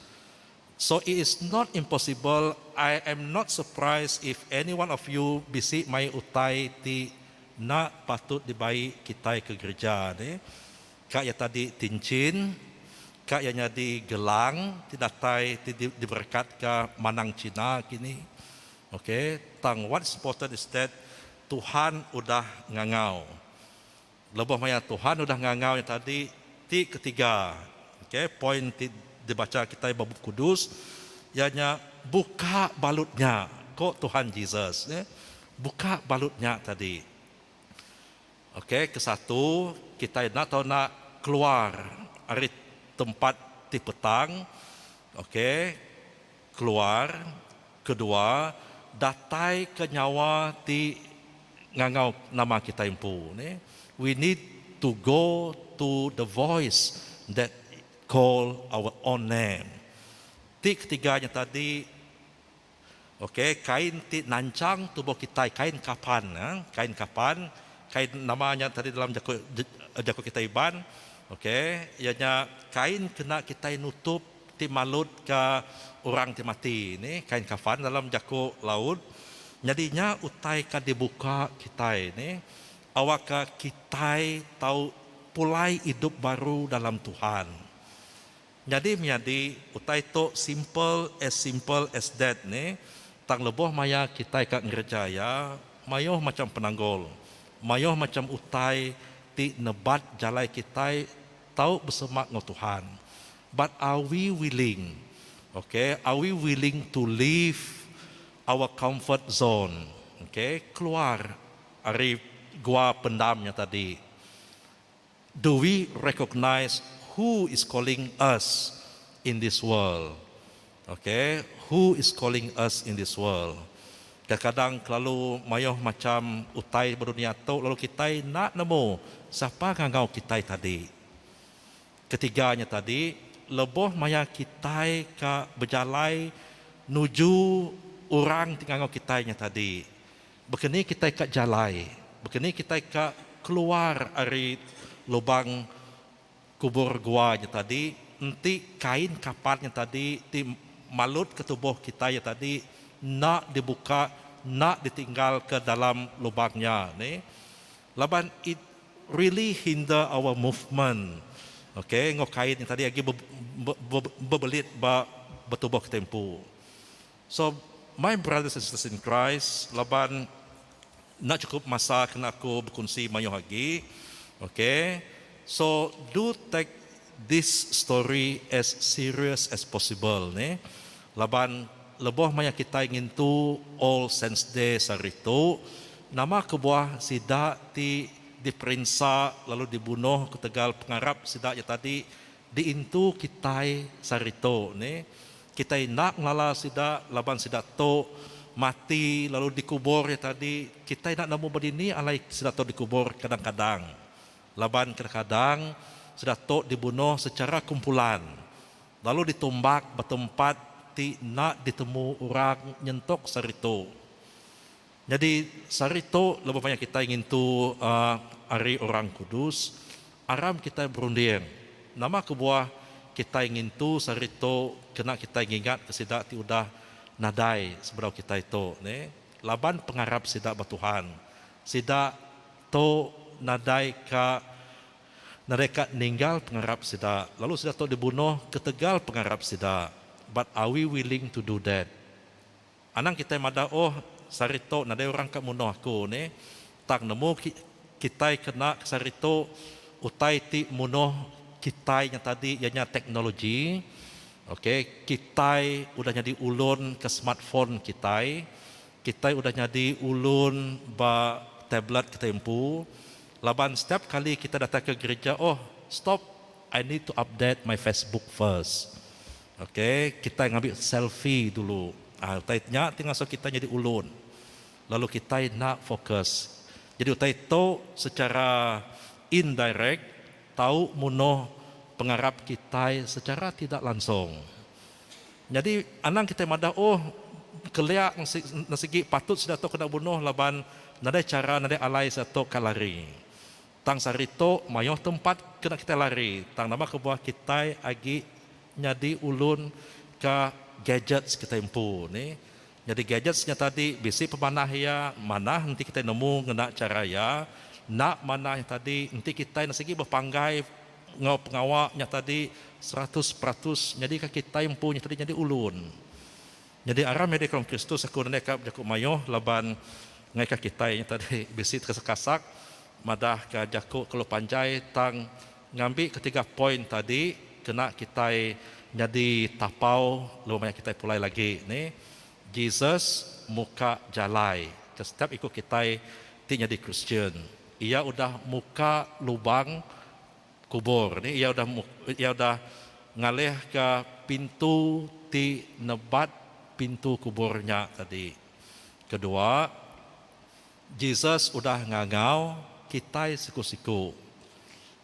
So it is not impossible, I am not surprised if any one of you bisi mai utai ti enda patut dibai kitai ke gerija ne. Ka iya tadi tinchin, ka iya nyadi gelang ti datai ti diberekatka manang China kini. Okay, tang what is important is that Tuhan udah ngangau. Lebuh maya Tuhan udah ngangau nya tadi, ti ketiga, okay, poin ti dibacha kitai ba Bup Kudus, iya nya buka balut nya, ko Tuhan Jesus. Ne? Buka balut nya tadi. Okay, kesatu, kitai enda tau enda keluar ari tempat ti petang, okay, keluar. Kedua, datai ke nyawa ti ngangau nama kitai empu ne. We need to go to the voice that call our own name. Ti ketiga nya tadi ok kain ti nanchang tubuh kitai kain kapan kain kapan kain nama nya tadi dalam jaku jaku kitai Iban ok iya nya kain kena kitai nutup ti malut ka orang ti mati ni kain kafan dalam jaku laut nyadi nya utai ka dibuka kitai ni awakka kitai tau pulai idup baru dalam Tuhan. Nyadi menyadi utai tu simple as simple as that ni tang lebuh maya kitai ka ngereja iya mayuh macham penanggul mayuh macham utai ti nebat jalai kitai tau besemak enggau Tuhan. But are we willing, okay, are we willing to leave our comfort zone, okay, keluar ari gua pendam nya tadi? Do we recognise who is calling us in this world? Okay, who is calling us in this world? Kadang-kadang kelalu mayuh macham utai ba dunya tu lalu kitai enda nemu sapa ngangau kitai tadi. Ketiga nya tadi, lebuh maya kitai ka bejalai nuju orang ti ngangau kitai nya tadi, baka ni kitai ka jalai, baka ni kitai ka keluar ari lubang kubur gua nya tadi enti kain kapan nya tadi ti malutka tubuh kitai nya tadi enda dibuka, enda ditinggalka dalam lubang nya. Laban it really hinder our movement ok enggau kain nya tadi agi bebelit ba betubuh kitai empu. So my brothers and sisters in Christ laban enda chukup masa kena aku bekunsi mayuh agi ok so do take this story as serious as possible neh laban lebuh maya kitai ngintu All Saints Day sehari tu nama kebuah sida ti diperinsa lalu dibunuh ketegal pengarap sida nya tadi diintu kitai sehari tu neh kitai enda ngelala sida laban sida tu mati lalu dikubur nya tadi kitai enda nemu ba dini alai sida tu dikubur kadang-kadang. Laban kadang-kadang sida tu dibunuh secara kumpulan lalu ditumbak ba tempat ti enda ditemu orang nyentuk sehari tu. Nyadi sehari tu lebuh maya kitai ngintu Hari Orang Kudus, aram kitai berunding nama kebuah kitai ngintu sehari tu kena kitai ngingatka sida ti udah nadai sebedau kitai tu ne laban pengarap sida ba Tuhan. Sida tu nadai ka nadai ka ninggal pengarap sida lalu sida tu dibunuh ketegal pengarap sida. But are we willing to do that? Anang kitai madah oh sehari tu nadai orang ka munuh aku ne tang nemu kitai kena ke sehari tu utai ti munuh kitai nya tadi iya nya teknologi ok kitai udah nyadi ulun ke smartphone kitai kitai udah nyadi ulun ba tablet kitai empu laban setiap kali kitai datai ke gerija oh stop I need to update my Facebook first. Ok, kitai ngambi selfie dulu. Ah, utai nya ti ngasuh kitai nyadi ulun. Lalu kitai enda fokus. Jadi utai tu secara indirect tau munuh pengarap kitai secara tidak langsung. Nyadi anang kitai madah oh kelia sigi patut sida tu kena bunuh laban nadai chara nadai alai sida tu ka lari. Tang sehari tu mayuh tempat kena kitai lari tang nama kebuah kitai agi nyadi ulun ka gadgets kitai empu ni. Nyadi gadgets nya tadi bisi pemanah iya manah enti kitai nemu ngena chara iya enda manah nya tadi enti kitai enda sigi bepanggai enggau pengawa nya tadi 100% nyadika kitai empu nya tadi nyadi ulun. Nyadi aram nyadi kaum Kristus aku nendai ka bejaku mayuh laban ngaika kitai nya tadi bisi tekasak-kasak madah ka jaku kelalu panjai tang ngambi ketiga poin tadi kena kitai nyadi tapau lebuh maya kitai pulai lagi ni Jesus muka jalai ke setiap iku kitai ti nyadi Kristian. Iya udah muka lubang Kubur ni iya udah iya udah ngalihka pintu ti nebat pintu kubur nya tadi. Kedua, Jesus udah ngangau kitai siku-siku.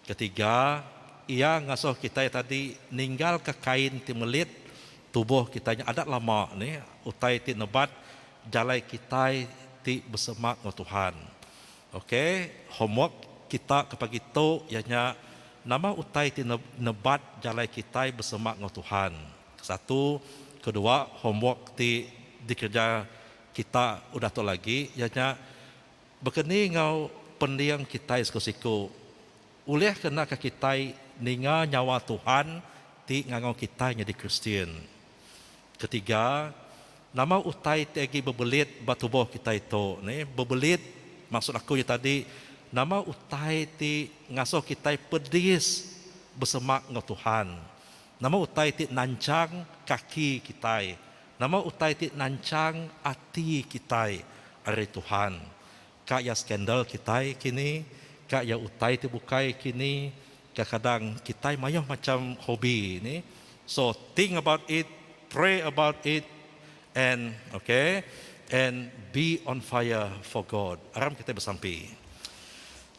Ketiga, iya ngasuh kitai tadi ninggalka kain ti melit tubuh kitai nya adat lama ni utai ti nebat jalai kitai ti besemak enggau Tuhan. Ok, homework kita ke pagi tu iya nya nama utai ti nebat jalai kitai besemak enggau Tuhan. Kesatu, kedua homework ti dikereja kita udah tu lagi iya nya bekeni enggau pending kitai siku-siku ulih ke enda ka kitai ninga nyawa Tuhan ti ngangau kitai nyadi Kristian. Ketiga, nama utai ti agi bebelit ba tubuh kitai tu nih? Bebelit maksud aku nya tadi nama utai ti ngasuh kitai pedis besemak enggau Tuhan. Nama utai ti nanchang kaki kitai. Nama utai ti nanchang ati kitai ari Tuhan. Ka iya skandal kitai kini, ka iya utai ti bukai kini, kadang-kadang kitai mayuh macham hobi ni. So think about it, pray about it and okay and be on fire for God. Aram kitai besampi.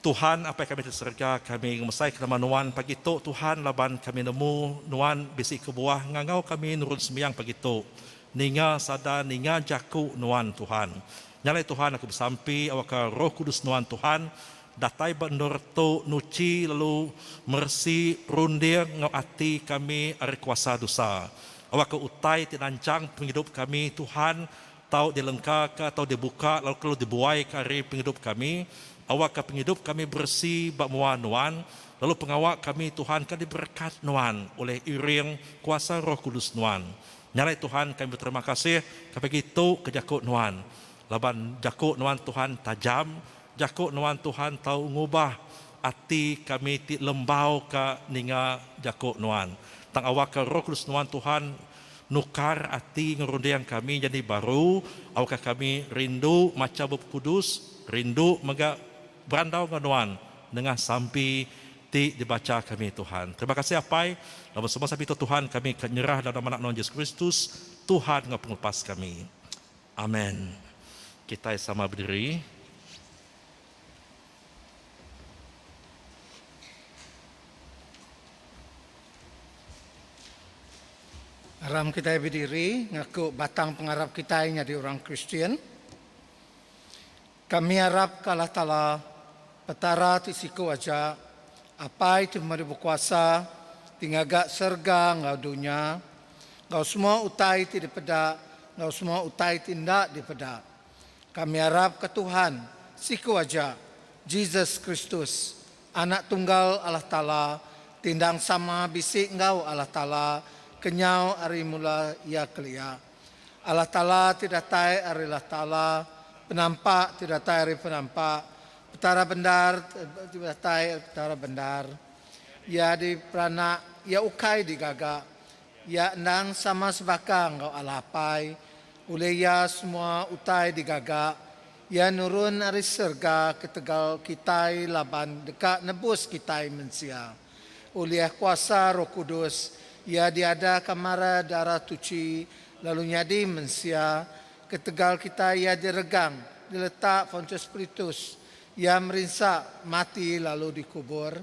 Tuhan Apai kami ti serega, kami ngemesai ke nama Nuan pagi tu Tuhan laban kami nemu Nuan bisi kebuah ngangau kami nurun sembiang pagi tu. Ninga sada ninga jaku Nuan Tuhan. Nya alai Tuhan aku besampi awakka Roh Kudus Nuan Tuhan datai ba endur tu nuchi lalu meresi runding enggau ati kami ari kuasa dosa. Awakka utai ti nanchang pengidup kami Tuhan tau dilengkaka tau dibuka lalu kelu dibuaika ari pengidup kami. Awakka pengidup kami beresi ba mua Nuan lalu pengawa kami Tuhan ka diberekat Nuan ulih iring kuasa Roh Kudus Nuan. Nya alai Tuhan kami beterima kasih ke pagi tu ke jaku Nuan. Laban jaku Nuan Tuhan tajam, jaku Nuan Tuhan tau ngubah ati kami ti lembau ka ninga jaku Nuan. Tang awakka Roh Kudus Nuan Tuhan nukar ati enggau runding kami nyadi baru, awakka kami rindu macha Bup Kudus, rindu mega berandau enggau Nuan nengah sampi ti dibacha kami Tuhan. Terima kasih Apai, laban semua sampi tu Tuhan kami ka nyerah dalam nama Anak Nuan Jesus Kristus, Tuhan enggau Pengelepas kami. Amen. Kitai sama bediri.
Aram kitai bediri ngaku batang pengarap kitai nyadi orang Kristian. Kami arap ka Allah Taala, Petara ti siku aja, Apai ti Pemadu Bekuasa, ti ngaga serega enggau dunya, enggau semua utai ti dipeda enggau semua utai ti enda dipeda. Kami arapka Tuhan, siku aja, Jesus Kristus, Anak tunggal Allah Taala, ti endang sama bisi enggau Allah Taala kenyau ari mula Iya kelia. Allah Taala ti datai ari Allah Taala, penampak ti datai ari penampak, Petara bendar ti datai ari Petara bendar. Iya diperanak, Iya ukai digaga. Iya endang sama sebaka enggau Allah Apai. Ulih Iya semua utai digaga. Iya nurun ari serega ketegal kitai laban deka nebus kitai mensia. Ulih kuasa Roh Kudus, Iya diadaka mara darah tuchi lalu nyadi mensia. Ketegal kitai Iya diregang, diletak Pontius Pilatus, Iya merinsa, mati lalu dikubur.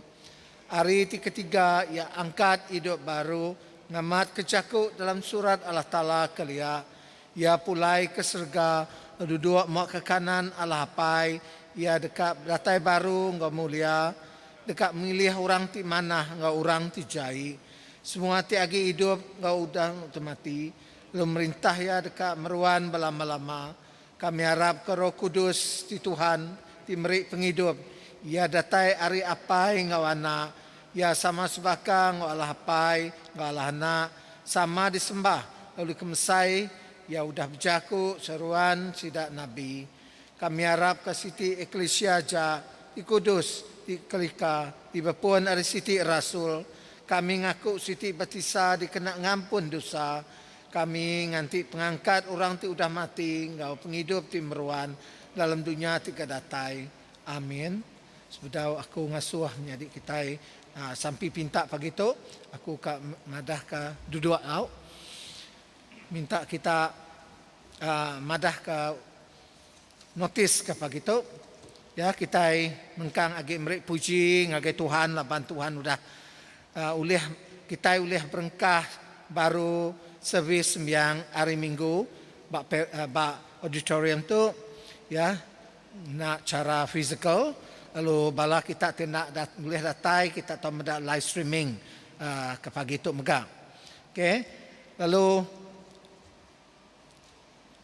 Ari ti ketiga Iya angkat idup baru ngamatka jaku dalam surat Allah Taala kelia, Iya pulai ke serega lalu duduk muak ke kanan Allah Apai. Iya deka datai baru enggau mulia, deka milih orang ti manah enggau orang ti jai. Semua ti agi idup enggau udah mati, lalu merintah Iya deka meruan belama-lama. Kami arapka Roh Kudus ti Tuhan ti meri pengidup. Iya datai ari Apai enggau Anak. Iya sama sebaka enggau Allah Apai enggau Allah Anak, sama disembah lalu dikemesai. Iya udah bejaku seruan sida nabi. Kami arapka siti eklisia aja ti kudus, ti kelika, ti bepun ari siti rasul. Kami ngaku siti batisa dikena ngampun dosa. Kami nganti pengangkat orang ti udah mati enggau pengidup ti meruan dalam dunya ti ka datai. Amin. Sebedau aku ngasuh menyadi kitai sampi pinta pagi tu, aku ka madahka duduk au. Minta kita madahka notis ka pagi tu. Ya kitai mengkang agi meri puji ngagai Tuhan laban Tuhan udah ulih kitai ulih berengkah baru servis sembiang hari Minggu ba ba auditorium tu ya ngena chara fizikal lalu bala kita ti enda ulih datai kita tau meda live streaming ke pagi tu mega. Okey lalu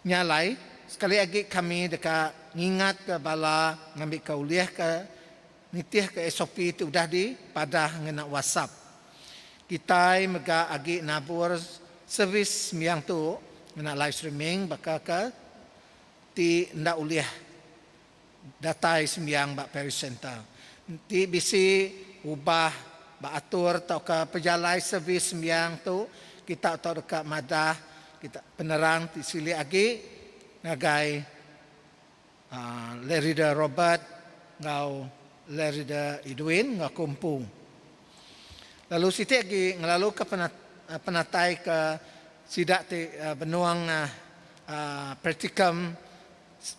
Nya alai, sekali agi kami deka ngingatka bala ngambika ulih ke nitihka SOP ti udah dipadah ngena WhatsApp. Kitai mega agi nabur servis sembiang tu ngena live streaming baka ke ti enda ulih datai sembiang ba Parish Centre. Enti bisi ubah ba atur tauka pejalai servis sembiang tu, kita tau deka madah kita penerang ti silik agi ngagai Lerida Robert enggau Lerida Edwin enggau aku empu. Lalu siti agi ngelaluka penatai ke sida ti benung praktikum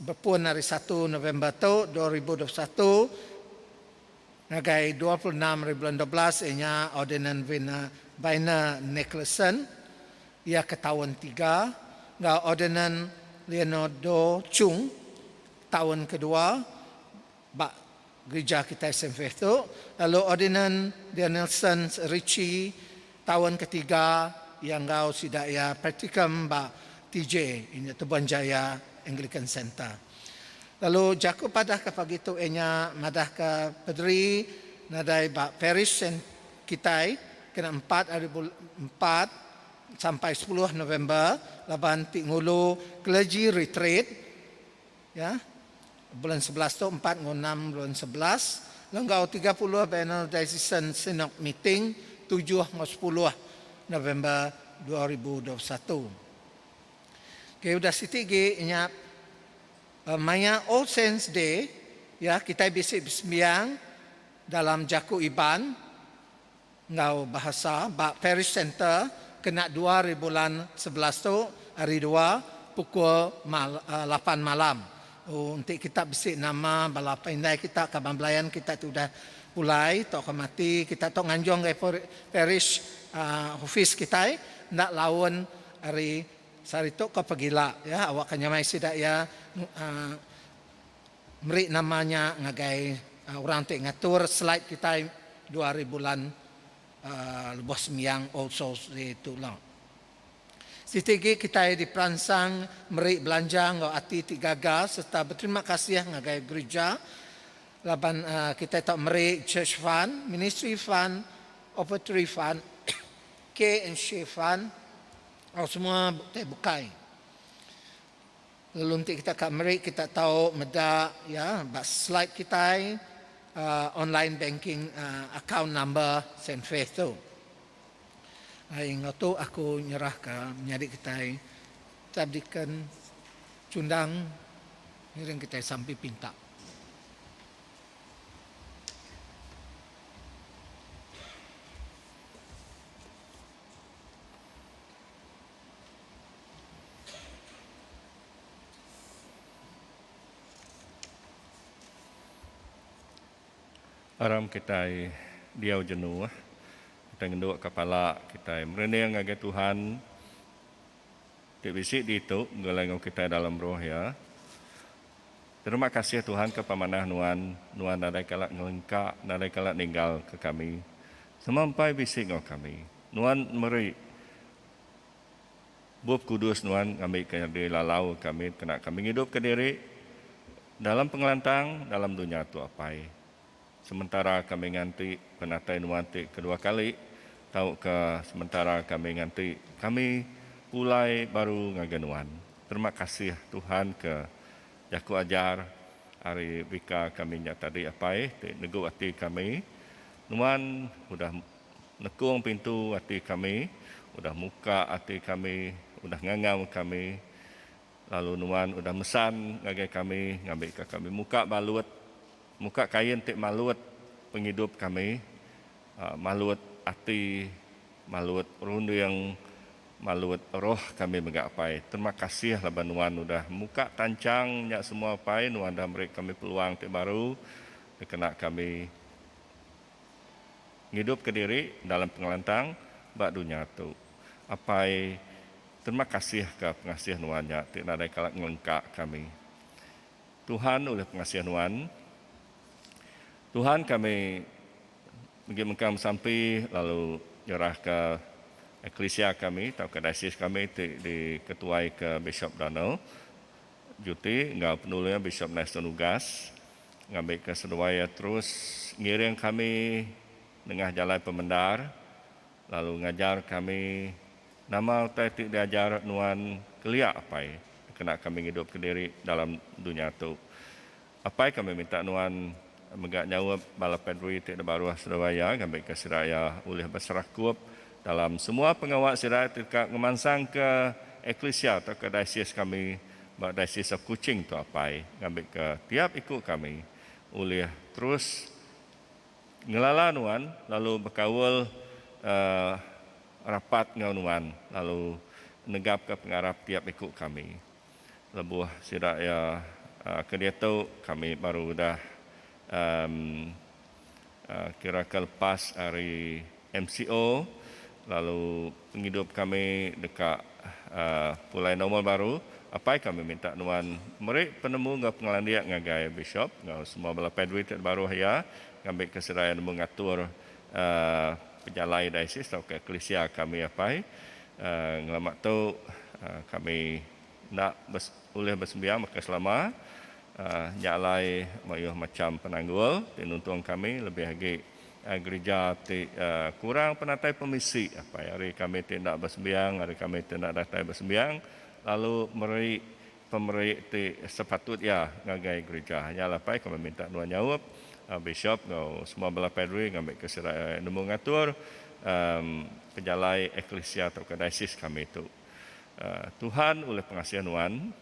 Bepun ari satu November tu, 2021, ngagai 26 ari bulan 12 iya nya Ordinan Vina Vainer Nicholson iya ke taun tiga enggau Ordinan Leonardo Chung taun kedua ba gerija kitai Saint Faith tu lalu Ordinan Danielson Ritchie taun ketiga iya enggau sida iya praktikum ba TJ iya nya Tuban Jaya Anglican Centre. Lalu jaku padah ke pagi tu iya nya madah ke pederi nadai ba parish Saint kitai kena empat ari empat sampai 10 November laban ti ngulu clergy retreat Ya. Bulan 11 tu 4 enggau 6 bulan 11 lalu enggau 30 Biennial Diocesan Synod Meeting 7 enggau 10 November 2021. Okey udah siti agi nya maya All Saints Day ya kitai bisi besembiang dalam jaku Iban enggau bahasa ba Parish Centre kena dua hari bulan 11 tu hari dua pukul 8 malam. Oh enti kita bisi nama bala apai indai kita kaban belayan kita ti udah pulai tauka mati kita tau nganjung ngagai parish office kitai enda laun ari sehari tu ka pegila ya awakka nyamai sida iya meri nama nya ngagai orang ti ngatur slide kitai dua hari bulan. Lebuh sembiang All Souls Day tu ila. Siti agi kitai diperansang meri belanja enggau ati ti gaga sereta beterima kasih ngagai gerija laban kitai tau meri Church Fund, Ministry Fund, Offertory Fund, K and Share Fund enggau semua utai bukai. Lalu enti kita ka meri kita tau meda iya ba slide kitai online banking account number Saint Faith tu. Ai enggau tu aku nyerah ka menyadi kitai Tabdeacon Chundang ngiring kitai sampi pinta.
Aram kitai diau jenuh, kitai ngendukka pala kitai merening ngagai Tuhan ti bisi ditu begulai enggau kitai dalam roh Iya. Terima kasih Tuhan ke pemanah Nuan, Nuan nadai kala ngelengka, nadai kala ninggalka kami. Semampai bisi enggau kami. Nuan meri Bup Kudus Nuan ngambika nyadi lalau kami kena kami ngidupka diri dalam pengelantang dalam dunya tu Apai. Sementara kami nganti penatai Nuan ti kedua kali tauka sementara kami nganti kami pulai baru ngagai Nuan. Terima kasih Tuhan ke jaku ajar ari Vika kami nya tadi Apai ti negu ati kami. Nuan udah Nekung pintu ati kami, udah muka ati kami, udah ngangau kami, lalu Nuan udah mesan ngagai kami ngambika kami muka balut, muka kain ti malut pengidup kami, malut ati, malut runding, malut roh kami mega Apai. Terima kasih laban Nuan udah muka tanchang nya semua Apai, Nuan udah meri kami peluang ti baru dikena kami. Ngidupka diri dalam pengelantang ba dunya tu. Apai, terima kasih ka pengasih Nuan nya ti nadai kala ngelengka kami. Tuhan ulih pengasih Nuan. Tuhan kami megi mengkang besampi lalu nyerahka eklisia kami tauka diocese kami ti diketuaika Bishop Donald Juti enggau penulung Bishop Nelson Ugas ngambika seduai iya terus ngiring kami nengah jalai pemendar lalu ngajar kami nama utai ti diajar nuan kelia apai dikena kami ngidupka diri dalam dunya tu. Apai kami minta nuan mega nyaup bala padri ti dibaruh seduai iya ngambika sida iya ulih beserakup dalam semua pengawa sida ti deka ngemansangka eklisia tauka diocese kami Ba Diocese of Kuching tu apai ngambika tiap iku kami ulih terus ngelala nuan lalu bekaul rapat enggau nuan lalu negapka pengarap tiap iku kami. Lebuh sida iya ke diatu kami baru udah kiraka lepas ari MCO lalu pengidup kami deka pulai normal baru. Apai kami minta nuan meri penemu enggau pengelandik ngagai Bishop enggau semua bala padri ti baruh iya ngambika sida iya nemu ngatur pejalai diocese tauka eklisia kami apai. Ngelama tu kami enda ulih besembiang baka selama. Nya alai mayuh macham penanggul ti nuntung kami lebih agi gerija ti kurang penatai pemisi apai ari kami ti enda besembiang ari kami ti enda datai besembiang lalu meri pemeri ti sepatut iya ngagai gerija. Nya alai apai kami minta nuan nyaup bishop enggau semua bala padri ngambika sida nemu ngatur pejalai eklisia tauka diocese kami tu. Tuhan ulih pengasih nuan.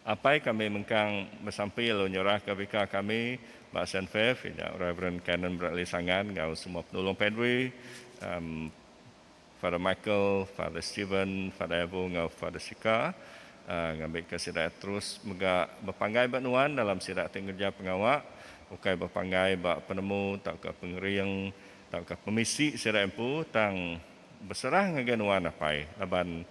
Apai kami mengkang besampi lalu nyerahka vika kami ba Saint Faith iya nya Reverend Canon Bradley Sangan enggau semua penulung padri, Father Michael, Father Stephen, Father Evo enggau Father Sika ngambika sida terus mega bepanggai ba nuan dalam sida ti ngereja pengawa ukai bepanggai ba penemu tauka pengering tauka pemisi sida empu tang beserah ngagai nuan apai laban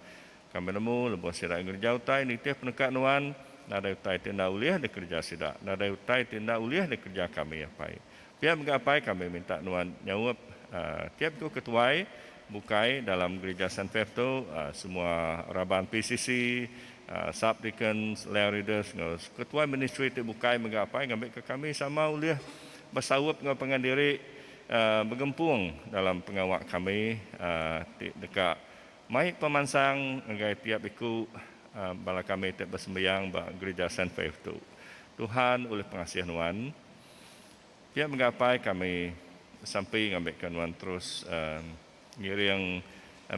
Kami nemu lebuh sida ngereja utai nitih peneka Nuan, nadai utai ti enda ulih dikereja sida, nadai utai ti enda ulih dikereja kami, Apai. Pia mega Apai, kami minta Nuan nyaup tiap iku ketuai bukai dalam Gerija Sanfef tu, semua raban PCC, sub-deacons, lay readers enggau ketuai ministri ti bukai mega apai ngambika kami sama ulih besaup enggau pangan diri begempung dalam pengawa kami ti deka mai pemansang ngagai tiap iku bala kami ti besembiang ba Gerija Sanfef tu. Tuhan ulih pengasih nuan. Pia mega apai kami besampi ngambika nuan terus ngiring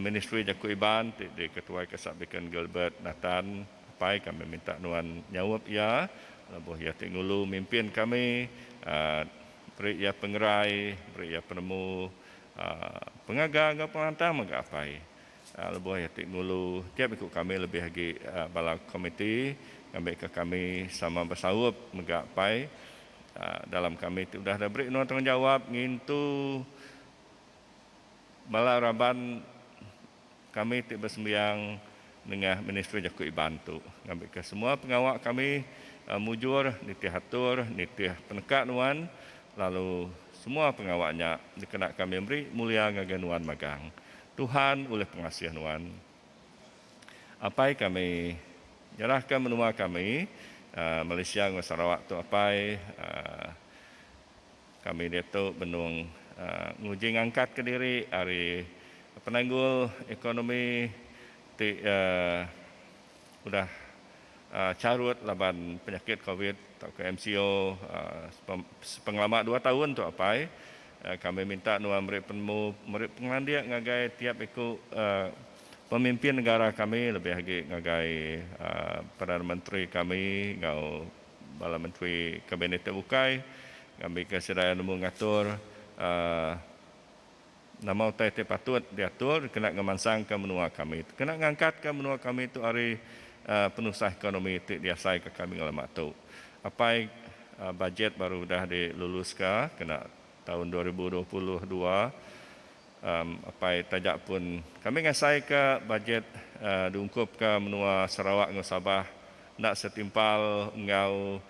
ministri jaku Iban ti diketuaika Sabdiken Gilbert Nathan. Apai kami minta nuan nyaup iya lebuh iya ti ngulu mimpin kami beri iya pengerai, beri iya penemu pengaga enggau pengelantang mega apai. Lebuh iya ti ngulu tiap iku kami lebih agi bala komiti ngambika kami sama besaup mega apai dalam kami ti udah diberi nuan tanggungjawap ngintu bala raban kami ti besembiang nengah ministri jaku Iban tu ngambika semua pengawa kami mujur nitih atur nitih peneka nuan lalu semua pengawa nya dikena kami meri mulia ngagai nuan magang. Tuhan ulih pengasih nuan. Apai kami nyerahka menua kami Malaysia enggau Sarawak tu apai kami diatu benung nguji ngangkatka diri ari penanggul ekonomi ti udah charut laban penyakit covid tauka MCO sepengelama dua taun tu apai. Kami minta nuan meri penemu, meri pengelandik ngagai tiap iku pemimpin negara kami lebih agi ngagai Perdana Menteri kami enggau bala menteri kabinet ti bukai ngambika sida iya nemu ngatur nama utai ti patut diatur kena ngemansangka menua kami, kena ngangkatka menua kami tu ari penusah ekonomi ti diasaika kami ngelama tu. Apai bajet baru udah diluluska kena taun 2022. Apai taja pun kami ngasaika bajet diungkupka menua Sarawak enggau Sabah enda setimpal enggau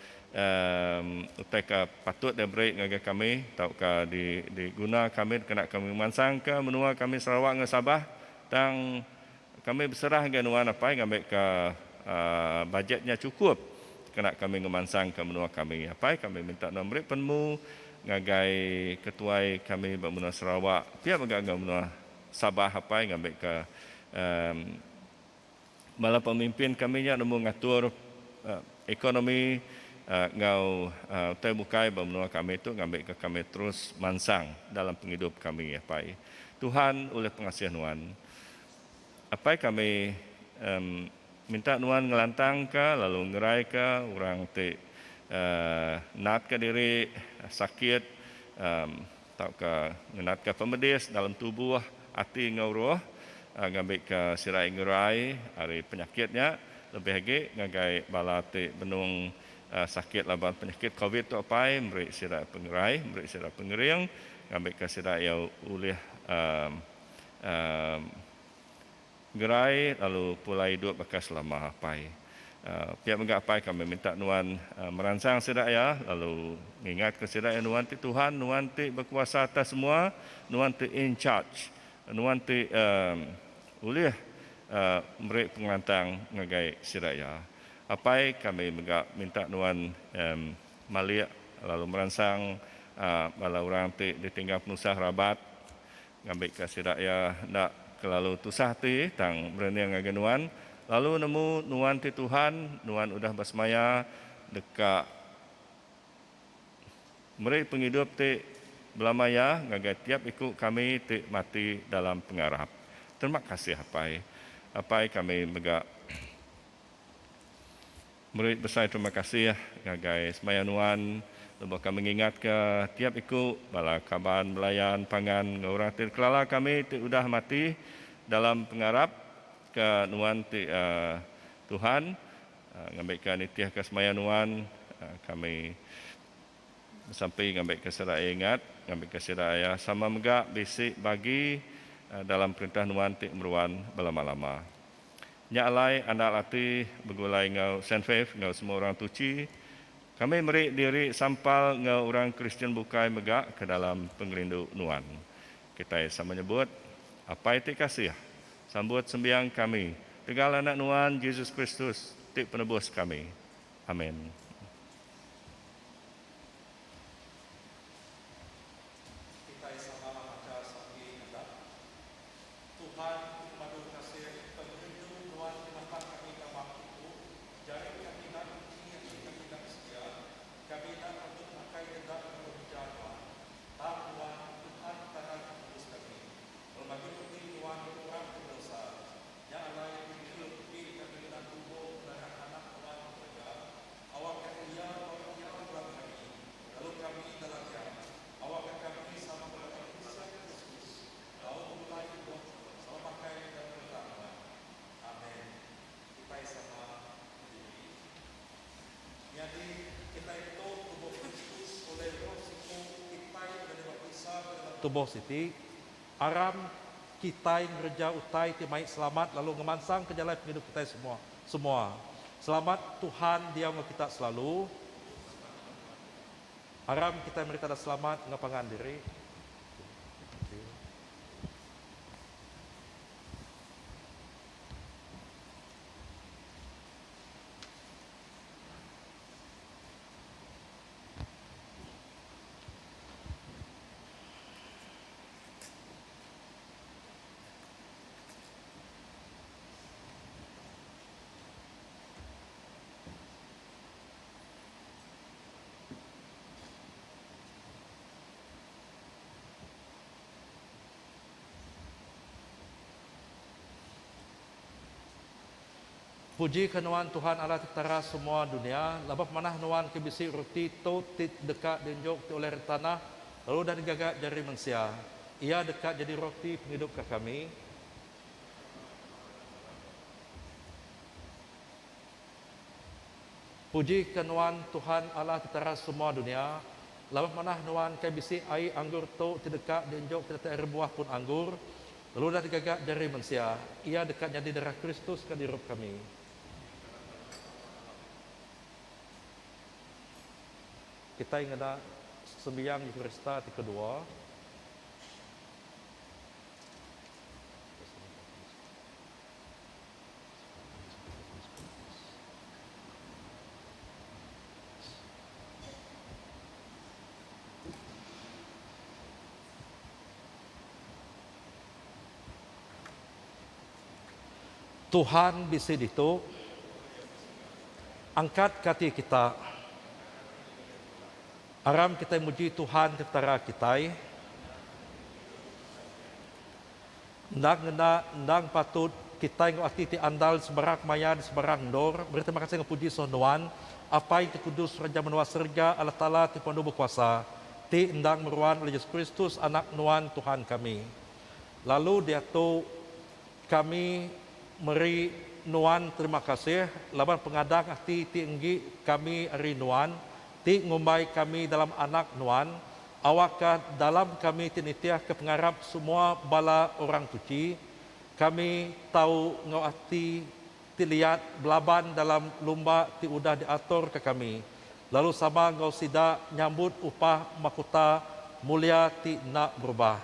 utai ke patut diberi ngagai kami tauka diguna kami dikena kami ngemansangka menua kami Sarawak enggau Sabah tang Kami beserah ngagai nuan apai ngambika bajet nya chukup kena kami ngemansangka menua kami. Apai kami minta nuan meri penemu ngagai ketuai kami ba menua Sarawak pia mega enggau menua Sabah apai ngambika bala pemimpin kami nya nemu ngatur ekonomi enggau utai bukai ba menua kami tu ngambika kami terus mansang dalam pengidup kami apai. Tuhan ulih pengasih nuan. Apai kami um minta nuan ngelantangka lalu ngeraika orang ti um natka diri sakit um tauka ngenatka pemedis dalam tubuh, ati enggau roh ngambika sida ngerai ari penyakit nya lebih agi ngagai bala ti benung sakit laban penyakit covid tu apai meri sida pengerai meri sida pengering ngambika sida iya ulih um Um gerai lalu pulai idup baka selama apai. Pia mega apai kami minta nuan meransang sida iya lalu ngingatka sida iya nuan ti Tuhan, nuan ti bekuasa atas semua, nuan ti in charge, nuan ti um ulih meri pengelantang ngagai sida iya. Apai kami mega minta nuan um malik lalu meransang bala orang ti ditinggal penusah rabat. Ngambika sida iya enda kelalu tusah ati tang merening ngagai Nuan, lalu nemu Nuan ti Tuhan, Nuan udah besemaya deka meri pengidup ti belama iya ngagai tiap iku kami ti mati dalam pengarap. Terima kasih Apai. Apai kami mega Meri besai terima kasih ngagai semaya nuan lebuh kami ngingatka tiap iku bala kaban belayan pangan enggau orang ti dikelala kami ti udah mati dalam pengarap ke nuan ti Tuhan ngambika nitihka semaya nuan kami besampi ngambika sida iya ingat ngambika sida iya sama mega bisi bagi dalam perintah nuan ti meruan belama-lama. Nya alai andal ati begulai enggau Saint Faith enggau semua orang tuchi, kami meri diri sampal enggau orang Kristian bukai mega ke dalam pengerindu nuan. Kitai sama nyebut, Apai ti kasih, sambut sembiang kami, tegal Anak Nuan, Jesus Kristus, ti Penebus kami. Amin.
Kitai sama macha sampi ngaga. Tuhan ti pemadu kasih, pengerindu Nuan ti matak kami tama kitu, jari kami enda tuchi ati kami enda setia, kami enda patut makai denda enggau mija Nuan. Tang Nuan, Tuhan Petara ti kudus kami, lalu magi reti Nuan ngagai orang ti bedosa. Nya alai, pengerindu ti kami ngena tubuh darah Anak Nuan ti berega, Awakka Iya enggau diau dalam kami, lalu kami dalam Iya. Awakka kami sama bala eklisia Kristus, tau begulai idup sama makai dan pereta Nuan. Amen. Kitai sama bediri. Nyadi, kitai tu tubuh Kristus oleh Roh siku kitai udah dibaptisa ke dalam tubuh siti. Aram kitai ngereja utai ti mai selamat lalu ngemansangka jalai pengidup kitai semua. Semua. Selamat Tuhan diau enggau kita selalu. Aram kitai meri tanda selamat enggau pangan diri. Thank you. Puji ke Nuan Tuhan Allah ti Petara semua dunia, laban pemanah Nuan ke bisi roti tu ti deka dienjuk ti ulih ari tanah lalu udah digaga jari mensia. Iya deka nyadi roti pengidup ke kami. Puji ke Nuan Tuhan Allah ti Petara semua dunia, laban pemanah Nuan ke bisi ai anggur tu ti deka dienjuk ti datai ari buah pun anggur, lalu udah digaga jari mensia. Iya deka nyadi darah Kristus ke dirup kami. Kitai ngena sembiang Eucharista ti kedua. Tuhan bisi ditu. Angkat ke ati kita. Aram kitai muji Tuhan ti Petara kitai. Endang ngena, endang patut, kitai enggau ati ti andal di sebarang maya di sebarang endur, meri terima kasih enggau puji soh Nuan, Apai ti Kudus, Raja menua serega, Allah Taala ti Pemadu Bekuasa, ti endang meruan oleh Jesus Kristus Anak Nuan, Tuhan kami. Lalu diatu, kami meri Nuan terima kasih laban pengadang ati ti enggi kami ari Nuan, ti ngumbai kami dalam Anak Nuan, Awakka dalam kami ti nitihka pengarap semua bala orang tuchi, kami tau enggau ati ti liat belaban dalam lumba ti udah diaturka kami, lalu sama enggau sida nyambut upah makuta mulia ti enda berubah.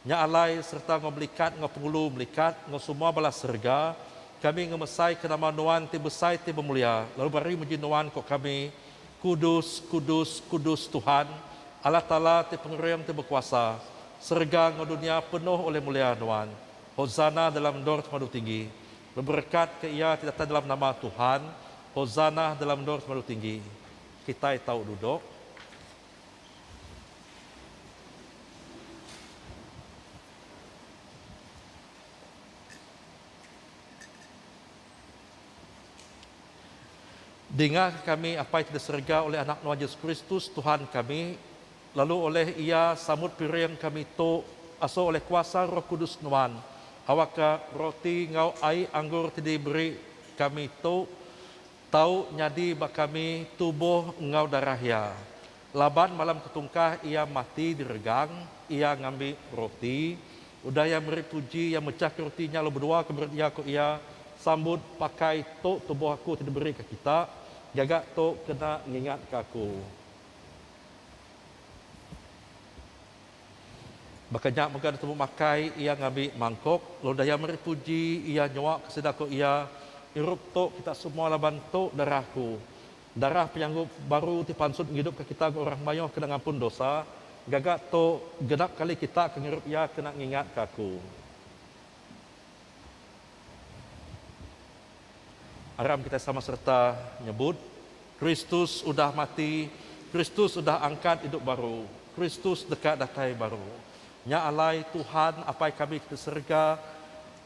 Nya alai, sereta enggau melikat enggau pengulu melikat enggau semua bala serega, kami ngemesaika nama Nuan ti besai ti bemulia, lalu bari muji Nuan ko kami, Kudus, kudus, kudus Tuhan, Allah Taala ti pengering ti bekuasa, serega enggau dunya penuh oleh mulia Nuan. Hosana dalam endur ti pemadu tinggi. Beberekat ke iya ti datai dalam nama Tuhan, Hosana dalam endur ti pemadu tinggi. Kitai tau dudok. Dingaka kami, Apai ti di serega, oleh Anak Nuan Jesus Kristus, Tuhan kami, lalu oleh Iya sambut piring kami tu, asuh oleh kuasa Roh Kudus Nuan, awakka roti enggau ai anggur ti diberi kami tu tau nyadi ba kami tubuh enggau darah Iya. Laban malam ketungkah Iya mati diregang, Iya ngambi roti, Udah iya meri puji, iya mechahka roti nya lalu bedua ke murid iya, ku iya, Sambut pakai tu tubuh aku ti diberika kita, gaga tu kena ngingatka aku. Baka nya mega ditemu makai iya ngambi mangkok, lalu udah iya meri puji, iya nyua ke sida ku iya, Irup tu kita semua laban tu darah aku. Darah penyanggup baru ti pansut ngidupka kita enggau orang mayuh kena ngampun dosa. Gaga tu genap kali kita ke ngirup iya kena ngingatka aku. Aram kitai sama sereta nyebut, Kristus udah mati, Kristus udah angkat idup baru, Kristus deka datai baru. Nya alai, Tuhan, Apai kami ke di serega,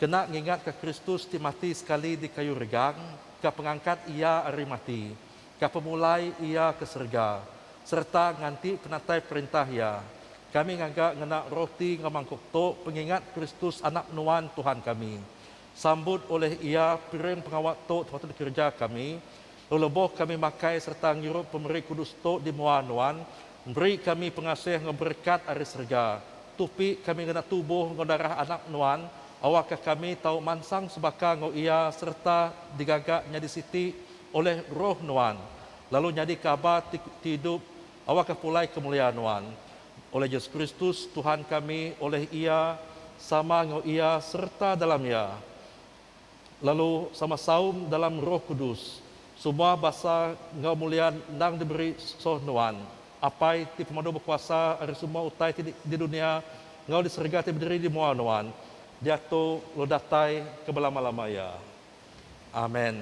kena ngingatka Kristus ti mati sekali di kayu regang, ke pengangkat Iya ari mati, ke pemulai Iya ke serega, sereta nganti penatai Perintah Iya. Kami ngaga ngena roti enggau mangkuk tu pengingat Kristus Anak Nuan, Tuhan kami. Sambut oleh Iya piring pengawa tu ti patut dikereja kami, lalu lebuh kami makai sereta ngirup pemeri kudus tu di mua Nuan, beri kami pengasih enggau berekat ari serega. Tupi kami ngena tubuh enggau darah Anak Nuan, awakka kami tau mansang sebaka enggau Iya sereta digaga nyadi siti oleh Roh Nuan, lalu nyadika aba ti idup awakka pulai kemulia Nuan. Oleh Jesus Kristus, Tuhan kami, oleh Iya, sama enggau Iya sereta dalam Iya, lalu sama saum dalam Roh Kudus, semua basa enggau mulia endang diberi soh Nuan, Apai ti Pemadu Bekuasa ari semua utai ti di dunia enggau di serega ti bediri di mua Nuan, diatu lalu datai ke belama-lama iya. Amen.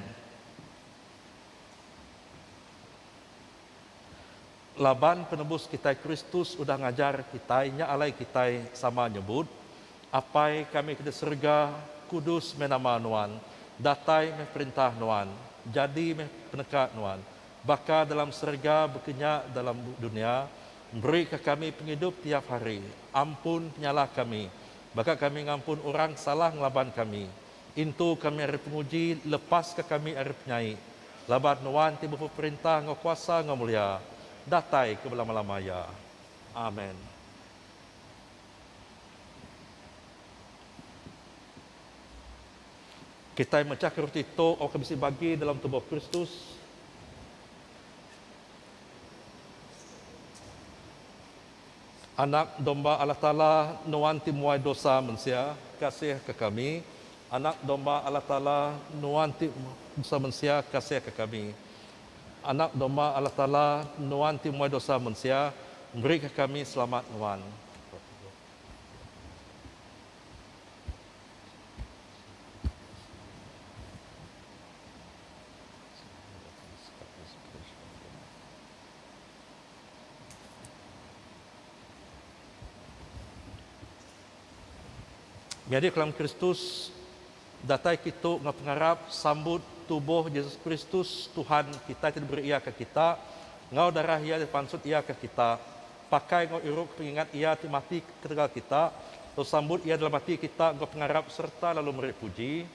Laban Penebus kitai Kristus udah ngajar kitai nya alai kitai sama nyebut, Apai kami ke di serega, kudus meh nama Nuan, datai meh perintah Nuan, jadi meh peneka Nuan, baka dalam serega baka nya dalam dunia, berika kami pengidup tiap hari, ampun penyalah kami, baka kami ngampun orang salah ngelaban kami, intu kami ari penguji, lepaska kami ari penyai. Laban Nuan ti bempu perintah enggau kuasa enggau mulia, datai ke belama-lama iya. Amen. Kitai mechahka roti tu awakka bisi bagi dalam tubuh Kristus. Anak Domba Allah Taala, Nuan ti muai dosa mensia, kasihka kami. Anak Domba Allah Taala, Nuan ti dosa mensia, kasihka kami. Anak Domba Allah Taala, Nuan ti muai dosa mensia, berika kami selamat Nuan. Nyadi kelam Kristus datai kitu enggau pengarap sambut tubuh Jesus Kristus Tuhan kitai ti diberi Iya ke kita, enggau darah Iya ti dipansut Iya ke kita. Pakai enggau irup ke pengingat Iya ti mati ketegal kita, lalu sambut Iya dalam ati kita enggau pengarap sereta lalu meri puji.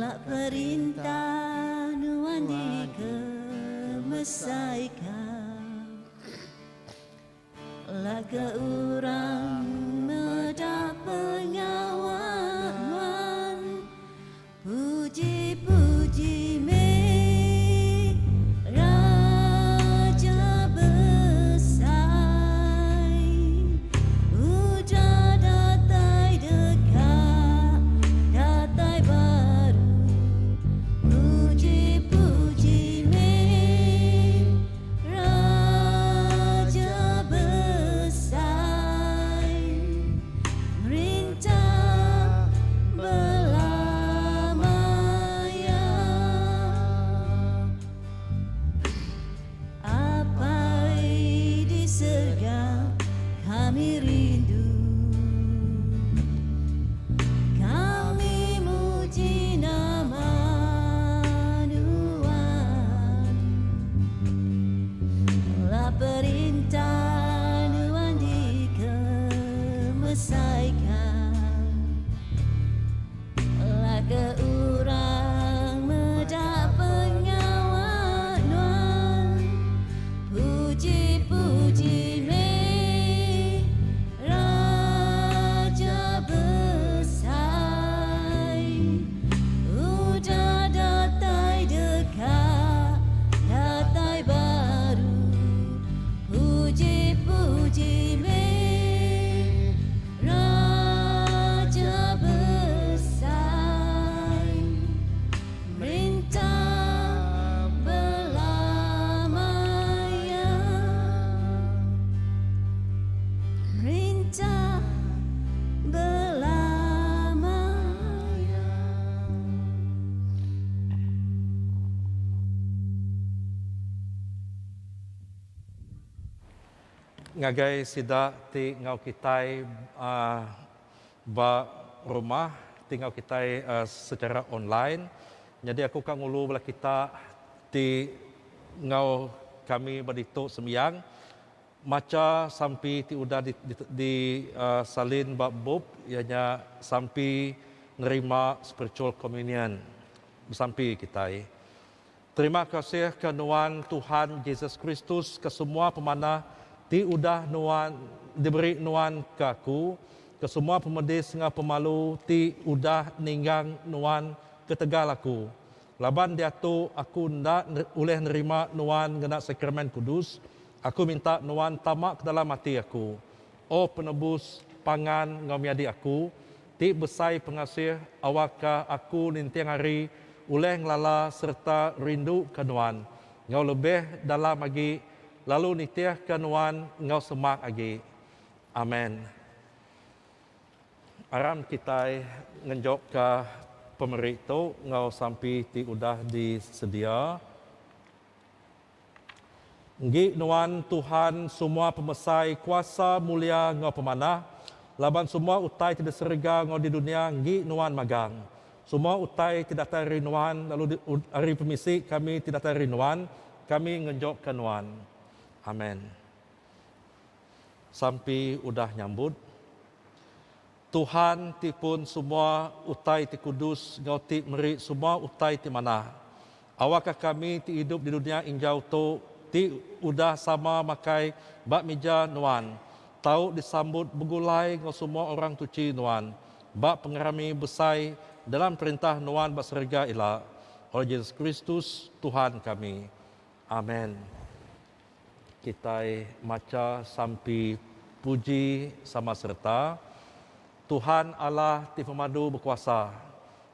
Lak perintah nuan dikemesaika. Lak ke orang meda pengawa nuan. Puji-puji meh Raja Besai. Udah datai deka datai baru. Puji-puji meh Raja Besai. Merintah belama iya. Apai di serga kami rindu. Kami muji nama Nuan. La perintah Nuan dikemesaika. La ke orang meda pengawa Nuan. Puji-puji meh Raja Besai. Udah datai deka datai baru. Puji-puji meh Raja Besai. Merintah belama iya. Merintah belama iya.
Ngagai sida ti enggau kitai ba rumah ti enggau kitai secara online. Nyadi aku ka ngulu bala kita ti enggau kami ba ditu sembiang macha sampi ti udah disalin ba bup iya nya sampi nerima spiritual communion. Besampi kitai. Terima kasih ke nuan Tuhan Jesus Kristus ke semua pemanah ti udah nuan diberi nuan ke aku, ke semua pemedis enggau pemalu ti udah ninggang nuan ketegal aku. Laban diatu aku enda ulih nerima nuan ngena sakramen kudus, aku minta nuan tama ke dalam ati aku. O Penebus, Pangan enggau Menyadi aku, ti besai pengasih awakka aku ninting hari ulih ngelala sereta rinduka Nuan enggau lebih dalam agi lalu nitihka Nuan enggau semak agi. Amen. Aram kitai ngenjokka pemeri tu enggau sampi ti udah disedia. Enggi nuan, Tuhan, semua pemesai, kuasa, mulia enggau pemanah, laban semua utai ti di serega enggau di dunya enggi nuan magang. Semua utai ti datai ari nuan lalu ari pemisi kami ti datai ari nuan, kami ngenjokka nuan. Amen. Sampi udah nyambut. Tuhan ti pun semua utai ti kudus enggau ti meri semua utai ti manah. Awakka kami ti idup di dunya injau tu, ti udah sama makai ba mija Nuan, tau disambut begulai enggau semua orang tuchi Nuan ba pengerami besai dalam Perintah Nuan ba serega ila, oleh Jesus Kristus Tuhan kami. Amen. Kitai macha sampi puji sama sereta, Tuhan Allah ti Pemadu Bekuasa,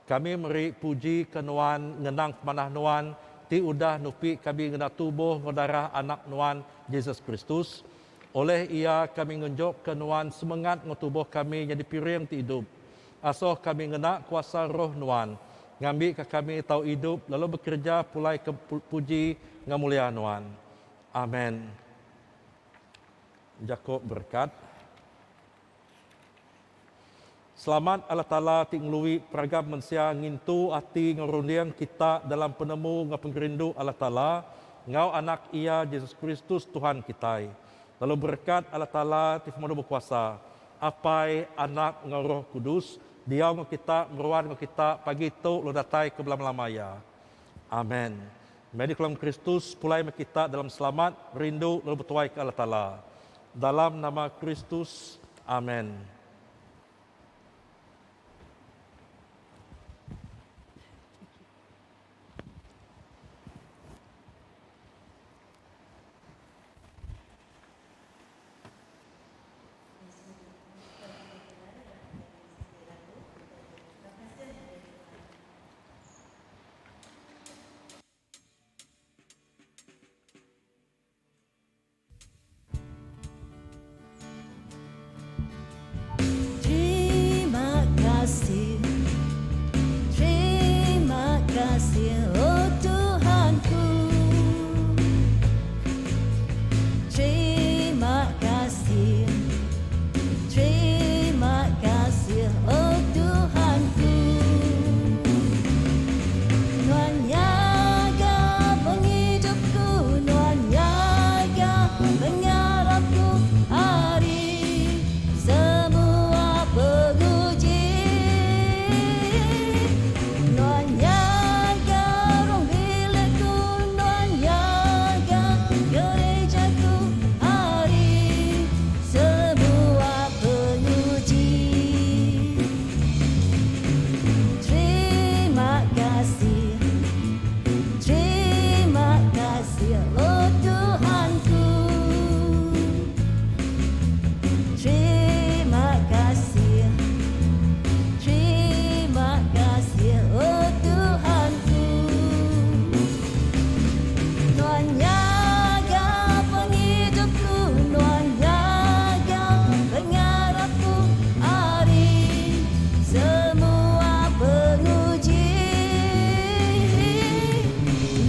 kami meri puji ke Nuan ngenang pemanah Nuan ti udah nupi kami ngena tubuh enggau darah Anak Nuan Jesus Kristus. Oleh Iya kami ngenjokka Nuan semengat enggau tubuh kami nyadi piring ti idup. Asoh kami ngena kuasa Roh Nuan, ngambika kami tau idup lalu bekereja pulai ke puji enggau mulia Nuan. Amen. Jaku berekat. Selamat Allah Taala ti ngelui peragam mensia ngintu ati enggau runding kita dalam penemu enggau pengerindu Allah Taala enggau Anak Iya Jesus Kristus Tuhan kitai. Lalu berekat Allah Taala ti Pemadu Bekuasa, Apai, Anak enggau Roh Kudus, Diau enggau kita, meruan enggau kita pagi tu lalu datai ke belama-lama iya. Amen. Meri kelam Kristus pulai meh kita dalam selamat, rindu lalu betuai ke Allah Taala. Dalam nama Kristus. Amen.
Terima kasih, terima kasih, oh Tuhanku. Terima kasih, terima kasih, oh Tuhanku. Nuan nyaga pengidupku, Nuan nyaga pengarapku ari semua penguji. Nuan nyaga ruang bilikku, Nuan nyaga gerejaku ari semua penguji. Terima kasih, terima kasih, oh Tuhanku. Terima kasih, terima kasih, oh Tuhanku. Nuan nyaga pengidupku, Nuan nyaga pengarapku ari semua penguji.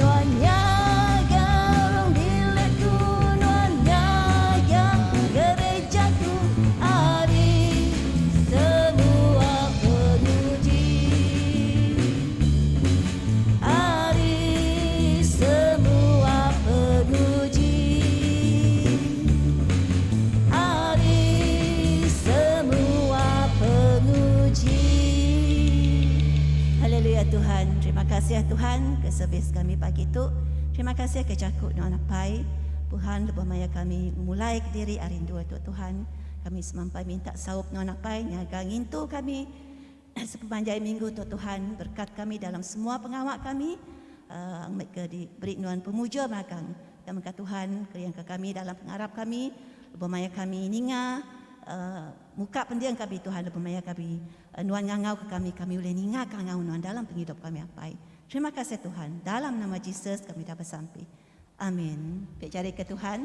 Nuan nyaga ruang bilikku, Nuan nyaga gerejaku ari semua penguji. Ari semua penguji. Ari semua penguji. Haleluya Tuhan. Terima kasih Tuhan ke servis kami pagi tu. Terima kasih ke jaku Nuan Apai. Tuhan lebuh maya kami mulai ke diri ari endur tu Tuhan. Kami semampai minta saup Nuan Apai nyaga ngintu kami sepemanjai minggu tu Tuhan. Berkat kami dalam semua pengawa kami. Ke diberi Nuan pemuja magang. Dan maka Tuhan ke yang ke kami dalam pengarap kami. Lebuh maya kami ninga muka pendiang kami Tuhan. Lebuh maya kami Nuan ngangau ke kami, kami boleh ninga kangau Nuan dalam penghidup kami Apai. Terima kasih Tuhan. Dalam nama Jesus kami dah bersampi. Amin. Pek jari ke Tuhan.